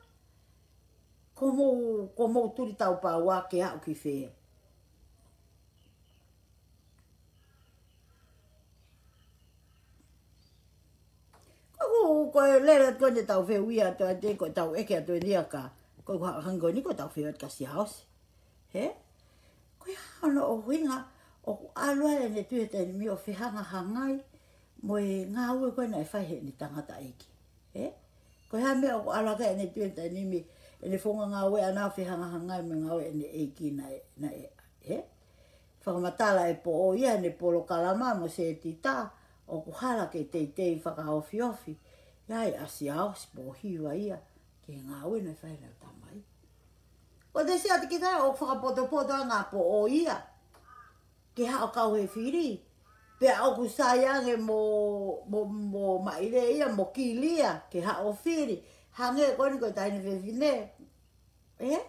Ko homou, ko homou tuli taupaua ke aʻu ki fē? Ko, ko, ko e lele atu ko eni ʻetau fehuʻi atu ʻa e, ko ʻetau ʻeke atu eni ia ka, ko e hangē ko eni ko ʻetau fehuʻi atu kia Siaosi. Hē? Ko e hā hono ʻuhinga ʻoku ʻalu ai ʻene tui he taimi ni ʻo fehangahangai mo e ngāue ko ē naʻe fai heʻene tangataʻeiki? Hē? Ko e hā e meʻa ʻoku ʻalu hake ai ʻene tui he taimi ni, ʻene founga ngāue ʻana ʻo fehangahangai mo e ngāue ʻene ʻeiki naʻe, naʻe, hē? Fakamatala ʻe Poʻo ia ʻene polokalama mo Setita, ʻoku hala ke teitei fakaofiofi ia ʻa Siaosi Pōhiva ia ki he ngāue naʻe fai ʻe heʻene tamai. Ko e te siʻi ʻalu ki ai ʻo fakapotopoto ange ʻa Poʻo ia ke haʻu ʻo kau he fili. Pea ʻoku sai ange mo, mo, mo Maile ia, mo Kilia, ke haʻu ʻo fili. Hangē ko eni ko e taʻahine fefine. Ē?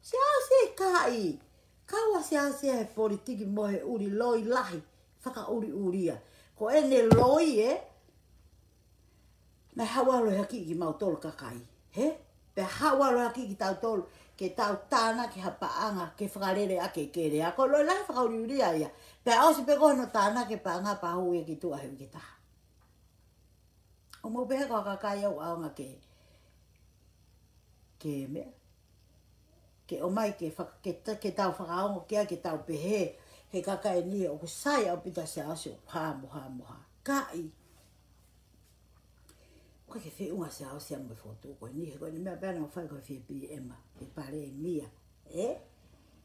Siaosi ʻikai. Kau ʻa Siaosi he politiki mo e ʻuli loi lahi, fakaʻuliʻulia. Ko ʻene loi ē, naʻe haʻu ʻo ʻalu hake kimautolu kakai. Hē? Pea haʻu ʻo ʻalu hake kitautolu, ke tau tānaki ha paʻanga, ke fakalele ʻaki e kelea. Ko e loi lahi, fakaʻuliʻulia ia. Pea ʻosi pē ko hono tānaki e paʻanga pea hū ia ki tuʻa he uike ʻe taha. ʻOku mou pehē ko e kakai ʻoku ʻaonga ke, ke meʻa, ke ʻomai ke faka-, ke ta-, ke tau fakaongo ki ai, ke tau pehē, he kakai ni ʻoku sai ʻaupito ʻa Siaosi, ʻoku hā mo hā mo hā. Kaʻi. ʻOku ʻikai ke feʻunga ʻa Siaosi ia mo e fokotuʻu ko eni, he ko ʻene meʻa pē ʻana ʻoku fai ko e fie Pīsema, e palēmia. Ē?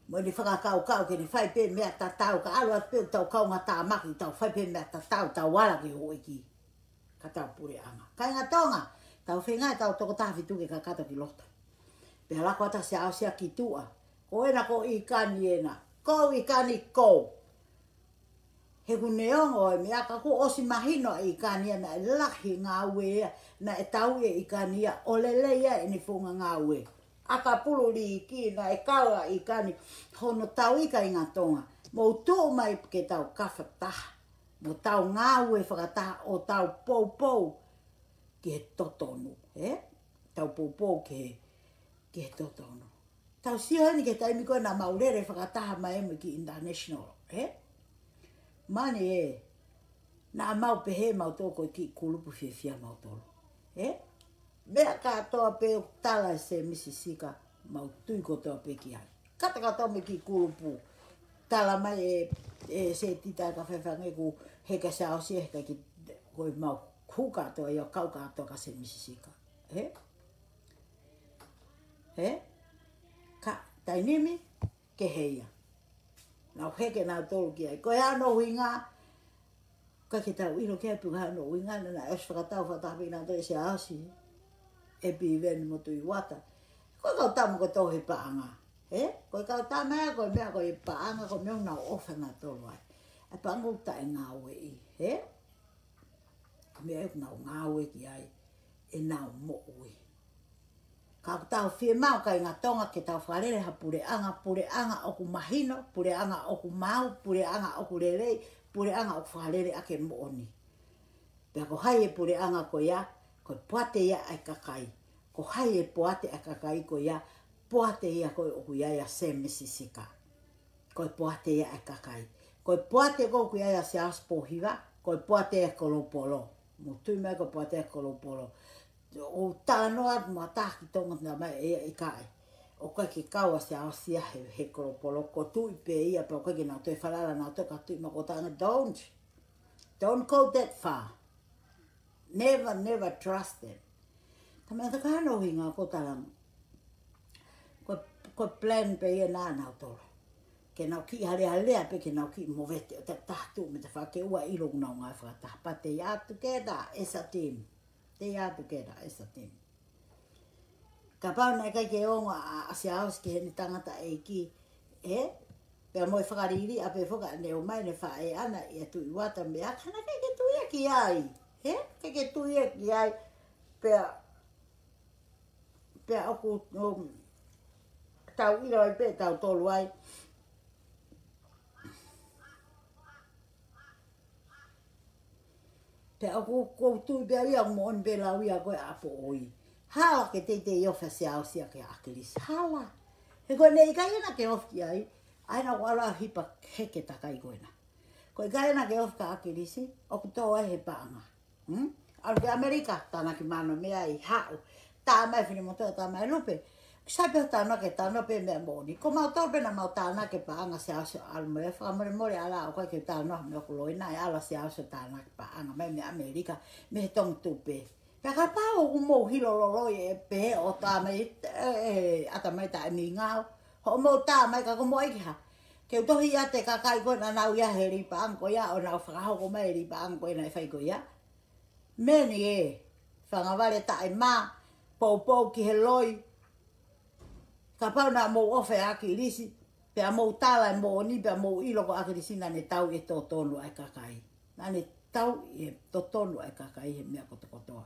Mo ʻene fakakaukau ke ne fai pē meʻa tatau, ka ʻalu atu pē ʻo tau kaungātāmaki, tau fai pē meʻa tatau, tau ala ki he houʻeiki. Ka tau puleʻanga. Kāinga Tonga, tau feinga ʻetau tokotaha fitu ke kakato ki loto. Pea lako atu ʻa Siaosi ia ki tuʻa. Ko ena ko ʻIkani ena. Ko ʻIkani ko. He ʻoku ne ongo e meʻa ka kuo ʻosi mahino ʻa ʻIkani ia naʻe lahi e ngāue ia, naʻe tauʻi ʻe ʻIkani ia, ʻo lelei ia ʻene founga ngāue. ʻAkapulu Liiki naʻe kau ʻa ʻIkani, hono tauʻi, kāinga Tonga. Mou tuʻu mai ke tau kafataha. Mo tau ngāue fakataha ʻo tau poupou ki he totonu, ē? Tau poupou ki he, ki he totonu. Tau sio heni ki he taimi ko ē naʻa mau lele fakataha mai mo e kiʻi international, ē? Mani ē, naʻa mau pehē mautolu ko e kiʻi kulupu fiefia mautolu, ē? Meʻa kātoa pē ʻoku tala ʻe Sēmisi Sika, mau tui kotoa pē ki ai. Kātoa kātoa mo e kiʻi kulupu. Tala mai ʻe, ʻe Setita ka fefanga ku he ka Siaosi he ka ki ko e mau kū kātoa ia, kau kātoa kia Sēmisi Sika. Ē? Ē? Ka taimi ni, kehe ia. Nau heke nautolu ki ai. Ko e hā hono ʻuhinga, ka ke tau ʻilo ke pu hano uinga na na es fakatau fakataha pē nautolu ʻe Siaosi, ʻe Piveni mo Tuʻi Uata. Ko e kau tama kotoa he paʻanga. Ē? Ko e kau tama ia, ko e meʻa, ko e paʻanga, ko e meʻa ʻoku nau ʻofa nautolu ai. ʻA e paʻanga ʻoku taʻengāueʻi, ē? Ko e meʻa ʻoku nau ngāue ki ai ʻenau moʻui. Ka ʻoku tau fiemaʻu kāinga Tonga ke tau fakalele ha puleʻanga, puleʻanga ʻoku mahino, puleʻanga ʻoku maau, puleʻanga ʻoku lelei, puleʻanga ʻoku fakalele ʻaki e moʻoni. Pea ko hai e puleʻanga ko ia, ko e poate ia ʻa e kakai. Ko hai e poate ʻa e kakai ko ia, poate ia ko ē ʻoku ʻi ai ʻa Semisi Sika. Ko e poate ia ʻa e kakai. Ko e poate ko ē ʻoku ʻi ai ʻa Siaosi Pōhiva, ko e poate ʻa e kolopolo. Mou tui mai ko e poate ʻa e kolopolo. ʻO talanoa atu mo ha taha ki Tonga, talamai ʻe ia ʻikai. ʻOku ʻikai ke kau ʻa Siaosi ia he, he kolopolo, ko e tuʻi pē ia, pea ʻoku ʻikai ke nau toe falala nautolu ka tuʻi mai ko Tonga, don't. Don't go that far. Never, never trust them. Talamai ʻe ia ko e hā hono ʻuhinga, ko e talanga. Ko, ko e plan pē ia ʻanautolu. Ke nau kiʻi halehalea pē ke nau kiʻi movete ʻo taʻetaha tuʻu mei tafaʻaki ʻo ʻilo ʻoku nau ngāue fakataha. But they are together as a team. They are together as a team. Kapau naʻe ʻikai ke ongo ʻa, ʻa Siaosi ki heʻene tangataʻeiki, ē? Pea mo e fakaliliʻa pē foki ʻene ō mai ʻene faʻē ʻana ʻia Tuʻi Uata mo e meʻa, ka naʻe ʻikai ke tui ia ki ai, ē? ʻIkai ke tui ia ki ai, pea, pea ʻoku, um, tau ʻilo ai pē tautolu ai. Pea ʻoku, ʻoku ou tui pē au ia ʻoku moʻoni pē lau ia ko ē ʻa Poʻoi. Hala ke teitei ofi ʻa Siaosi ia kia ʻAkilisi. Hala. He ko ʻene ʻikai ena ke ofi ki ai, ʻa ena ʻoku ʻalu ʻo hipa heke takai ko ena. Ko e ʻikai ena ke ofi kia ʻAkilisi, ʻoku tō ai he paʻanga. Hmm? ʻAlu ki ʻAmelika, tānaki mano meʻa ʻi haʻu. Tā mai Finemotuʻa, tā mai Lupe. Sai pē hoʻo talanoa ke talanoa pē meʻa moʻoni. Ko mautolu pē naʻa mau tānaki paʻanga Siaosi ʻo ʻalu mai, fakamolemole ʻalā ʻoku ʻikai ke u talanoa meʻa ʻoku loi, naʻe ʻalu ʻa Siaosi ʻo tānaki paʻanga mai mei ʻAmelika, mei he Tonga Tupe. Pea kapau ʻoku mou hilo loloi ē pehē ʻo tā mai, ē, ē, ʻata mai taʻemingao. Hoʻomou tā mai ka ko mou ʻai ki hā. Ke u tohi ʻiate kakai ko ē naʻa nau ʻi ai he lī paʻanga ko ia ʻo nau fakahoko mai e lī paʻanga ko ē naʻe fai ko ia. Meni ē, fangavale taʻemā, poupou ki he loi. Kapau naʻa mou ʻofa ʻia ʻAkilisi, pea mou tala e moʻoni, pea mou ʻilo ko ʻAkilisi naʻa ne tauʻi e totonu ʻa e kakai. Naʻa ne tauʻi e totonu ʻa e kakai he meʻa kotokotoa.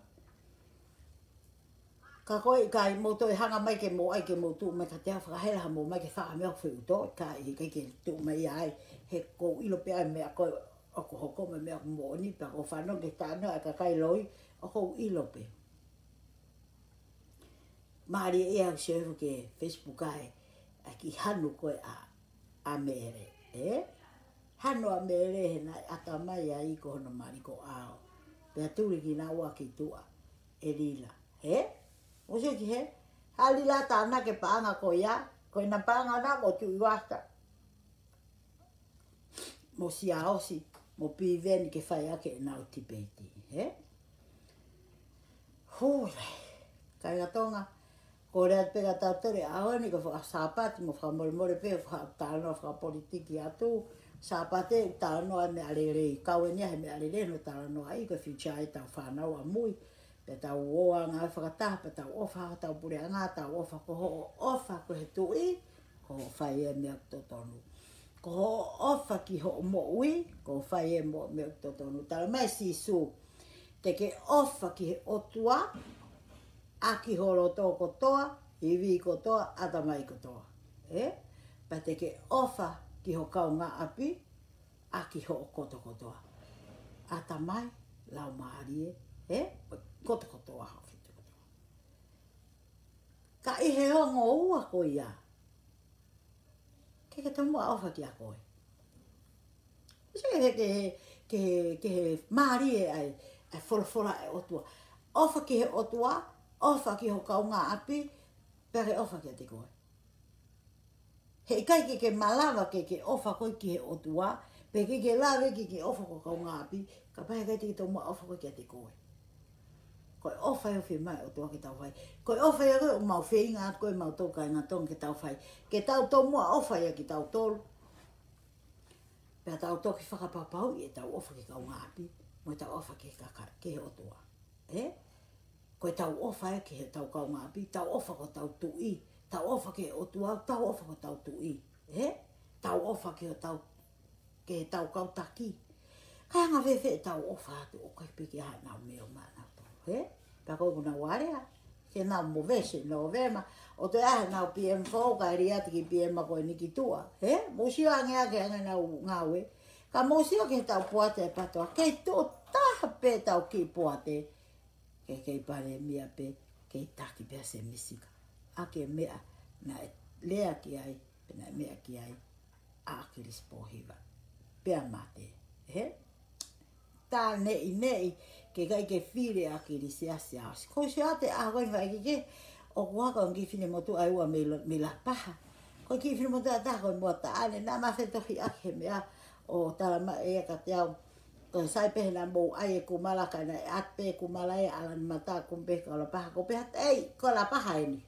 Ka ko e ʻikai, mou toe hanga mai ke mou ʻai ke mou tuʻu mai kiate au ʻo fakahela hamou mai ke faʻa meʻa ʻoku feʻuto, ka ʻikai ke tuʻu mai ia ai, he ʻoku ou ʻilo pē ʻa e meʻa ko ē ʻoku hoko mo e meʻa ʻoku moʻoni, pea ʻoku ou fanongo ki he talanoa ʻa e kakai loi, ʻoku ou ʻilo pē. Mālie ia ʻoku sio hifo ki he Facebook ʻa e, ʻa e kiʻi hanu ko ē ʻa, ʻa Mele, ē? Hanu ʻa Mele he naʻe ʻata mai ai ko hono mali ko ʻao. Pea tuli kinaua ki tuʻa, ʻe Lila, ē? Mou sio ki hē, ʻa Lila tānaki e paʻanga ko ia, ko ʻena paʻanga naʻa mo Tuʻi Uata mo Siaosi, mo Piveni ke fai ʻaki ʻenau tipeiti, ē? Hū lelei. Kāinga Tonga, kole atu pē kia tautolu he ʻaho ni ko e Fakasāpate, mo fakamolemole pē ʻoku ou talanoa fakapolitiki atu. Sāpate ʻoku talanoa meʻa lelei. Kau eni ia he meʻa lelei hono talanoaʻi, ko e future ʻetau fānau ʻamui. Pea tau ō ʻo ngāue fakataha, pea tau ʻofa hotau puleʻanga, tau ʻofa, ko hoʻo ʻofa ko e tuʻi, ko hoʻo fai e meʻa ʻoku totonu. Ko hoʻo ʻofa ki hoʻo moʻui, ko hoʻo fai e mo-, meʻa ʻoku totonu. Talamai ʻe Sīsū, te ke ʻofa ki he ʻOtua ʻaki ho loto kotoa, ivi kotoa, ʻatamai kotoa. Ē? Pea te ke ʻofa ki ho kaungāʻapi ʻaki hoʻo kotokotoa. ʻAtamai, laumālie, ē? Kotokotoa ho fetuʻu kotoa. Ka ʻi he ongo ua ko ia, ke ke tomuʻa ʻofa kiate koe. ʻOsi ke he, ke he, ke he, ke he mālie ʻa e, ʻa e folofola ʻa e ʻOtua. ʻOfa ki he ʻOtua, ʻofa ki ho kaungāʻapi, pea ke ʻofa kiate koe. Heʻikai ke ke malava ke ke ʻofa koe ki he ʻOtua, pe ke ke lave ke ke ʻofa ki ho kaungāʻapi, kapau heʻikai te ke tomuʻa ʻofa koe kiate koe. Ko e ʻofa ia ʻoku fiemaʻu ʻe he ʻOtua ke tau fai. Ko e ʻofa ia ko ē ʻoku mau feinga atu ko ē mautolu kāinga Tonga ke tau fai. Ke tau tomuʻa ʻofa ia kitautolu. Pea tau toki fakapapauʻi ʻetau ʻofa ki he kaungāʻapi, mo ʻetau ʻofa ki he kaka-, ki he ʻOtua. Ē? Ko ʻetau ʻofa ia ki heʻetau kaungāʻapi, tau ʻofa ki hotau tuʻi, Tau ʻofa ki he ʻOtua, tau ʻofa ki hotau tuʻi, ē? Tau ʻofa ki hotau, ki heʻetau kau taki. Ka anga fēfē ʻetau ʻofa atu, ʻoku ʻikai pē ke ʻi ai haʻanau meʻa maʻanautolu, ē? Pea ko ʻeku nau alea, ke nau movesi, Novema, ʻo toe ʻai haʻanau P M foʻou, kae lī atu ki P M ko eni ki tuʻa, ē? Mou sio ange ange ange ʻenau ngāue. Ka mou sio ki heʻetau poate ʻa e PTOA, kei tuʻu taha pē ʻetau kiʻi poate, ke kei palēmia pē, kei taki pē ʻa Sēmisi Sika. ʻA e meʻa naʻe lea ki ai, pea naʻe meʻa ki ai ʻa ʻAkilisi Pōhiva. Pea mate, ē? Tā neʻineʻi, ke ʻikai ke fili ʻa ʻAkilisi ʻa Siaosi. Ko Siaosi te ʻaho ko eni vaʻi ke ke, ʻoku hoko ʻa e kiʻi finemotuʻa ʻe ua mei Lo-, mei Lapaha. Ko e kiʻi finemotuʻa ʻe taha ko e Moataʻane, naʻa ma fetohiʻaki he meʻa ʻo talamai ʻe ia kiate au, ko e sai pē he naʻa mou ʻai e kumala ka naʻe ʻatu pē e kumala ʻa Lanimata, kumi pē he kau Lapaha, ko u pehē atu, ʻEi, ko Lapaha eni.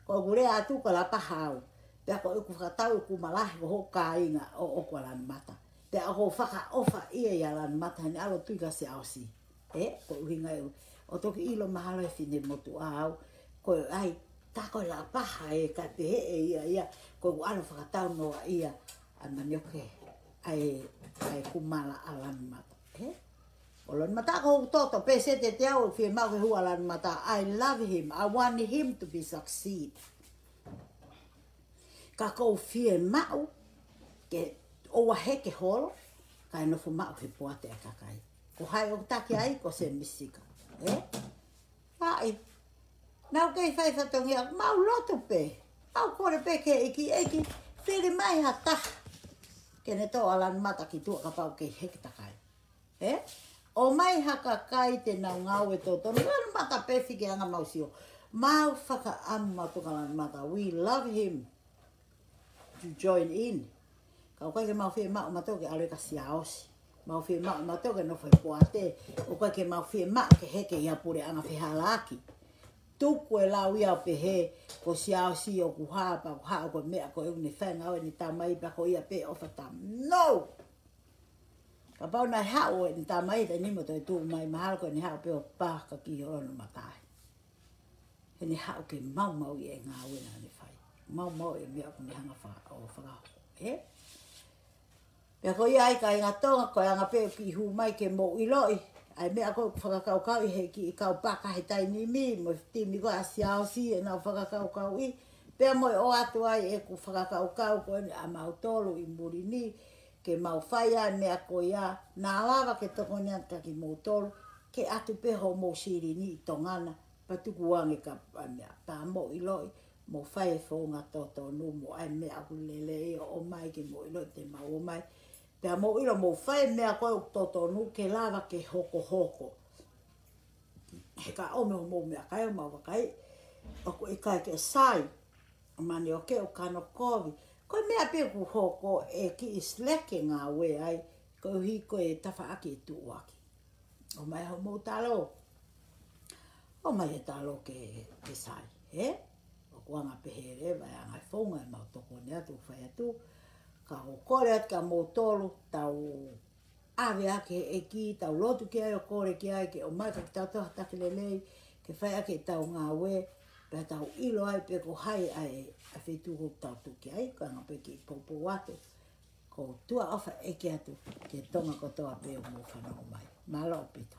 Ko ʻeku lea atu ko Lapaha au. Pea ko ʻeku fakatau e kumala he ko hoku kāinga ʻoʻoku ʻa Lanimata. Pea ʻoku ou fakaʻofa ia ʻia Lanimata he naʻe ʻalu ʻo tui kia Siaosi. Ē, ko e ʻuhinga ē, ʻo toki ʻilo mahalo he finemotuʻa au. Ko e ʻai, tā ko Lapaha ē, ka te he ʻe ia ia, ko ʻeku ʻalu ʻo fakatau noa ia ʻa e manioke, ʻa e, ʻa e kumala ʻa Lanimata. Ē? ʻO Lanimata ko hoku toto, pē sete te au, fiemaʻu ke hū ʻa Lanimata. I love him. I want him to be succeed. Ka ʻoku ou fiemaʻu ke ʻoua heke holo, kae nofo maʻu he poate ʻa e kakai. Ko hai ʻoku taki ai, ko Sēmisi Sika. Ē? Vaʻi. Naʻa ku kei fai fatongia, mau lotu pē. Mau kole pē ki he ʻEiki, ʻEiki, fili mai ha taha ke ne toʻo ʻa Lanimata ki tuʻa kapau ʻoku kei heke takai. Ē? ʻOmai ha kakai te nau ngāue totonu. Lanimata pē fiki anga mau sio. Mau fakaʻamu mautolu kia Lanimata. We love him to join in. Ka ʻoku ʻikai ke mau fiemaʻu mautolu ke ʻalu ia kia Siaosi. Mau fiemaʻu mautolu ke nofo he poate. ʻOku ʻikai ke mau fiemaʻu ke heke ia puleʻanga fehālaaki. Tuku e lau ia ʻo pehē, ko Siaosi ʻoku hā, pea ʻoku hā, ko e meʻa ko ē ʻoku ne fai e ngāue ʻene tamai, pea ko ia pē ʻofa tam. No! Kapau naʻe haʻu ʻene tamai he taimi ni mo toe tuʻu mai, mahalo ko ʻene haʻu pē ʻo pā ka ki hono mataʻi. He ne haʻu ke maumauʻi e ngāue naʻa ne fai. Maumauʻi e meʻa ʻoku ne hanga fa-, ʻo fakahoko. Ē? Pea ko ia ai kāinga Tonga, ko e anga pē ʻeku kiʻi hū mai ke mou ʻiloʻi ʻa e meʻa ko ē ʻoku fakakaukauʻi he kiʻi kau paka he taimi ni, mo e timi ko ē ʻa Siaosi ʻenau fakakaukauʻi. Pea mo e ʻoatu ai ʻeku fakakaukau ko eni ʻa mautolu ʻi muli ni, ke mau fai ʻa e meʻa ko ia, naʻa lava ke tokoni atu kia kimoutolu, ke ʻatu pē hoʻomou silini ʻi Tonga na, pea tuku ange ka, ʻa e meʻa, pea mou ʻiloʻi, mou fai e founga totonu, mo ʻai e meʻa ʻoku lelei ʻo ʻomai ke mou ʻiloʻi te mau ʻomai. Pea mou ʻilo mou fai e meʻa ko ē ʻoku totonu ke lava ke hokohoko. He ka ʻomi hoʻomou meʻakai ʻo mau vakai, ʻoku ʻikai ke sai, ʻo manioke ʻo kanokovi. Ko e meʻa pē ʻoku hoko ʻe kiʻi slack e ngāue ai, koeʻuhi ko e tafaʻaki ʻe tuʻuaki. ʻOmai hoʻomou talo. ʻOmai e talo ke, ke sai, ē? ʻOku anga pehē leva e anga e founga ʻemau tokoni atu, fai atu. Ka ʻoku kole atu kia moutolu, tau ʻave ʻaki he ʻEiki, tau lotu ki ai ʻo kole ki ai, ke ʻomai kia kitautolu ha taki lelei, ke fai ʻaki ʻetau ngāue, pea tau ʻilo ai pe ko hai ʻa e, ʻa e feituʻu ʻoku tau tuʻu ki ai, ko e anga pē kiʻi poupou atu. Ko e tuʻa ʻofa ʻeiki atu, ki he Tonga kotoa pē ʻoku mou fanongo mai. Mālō ʻaupito.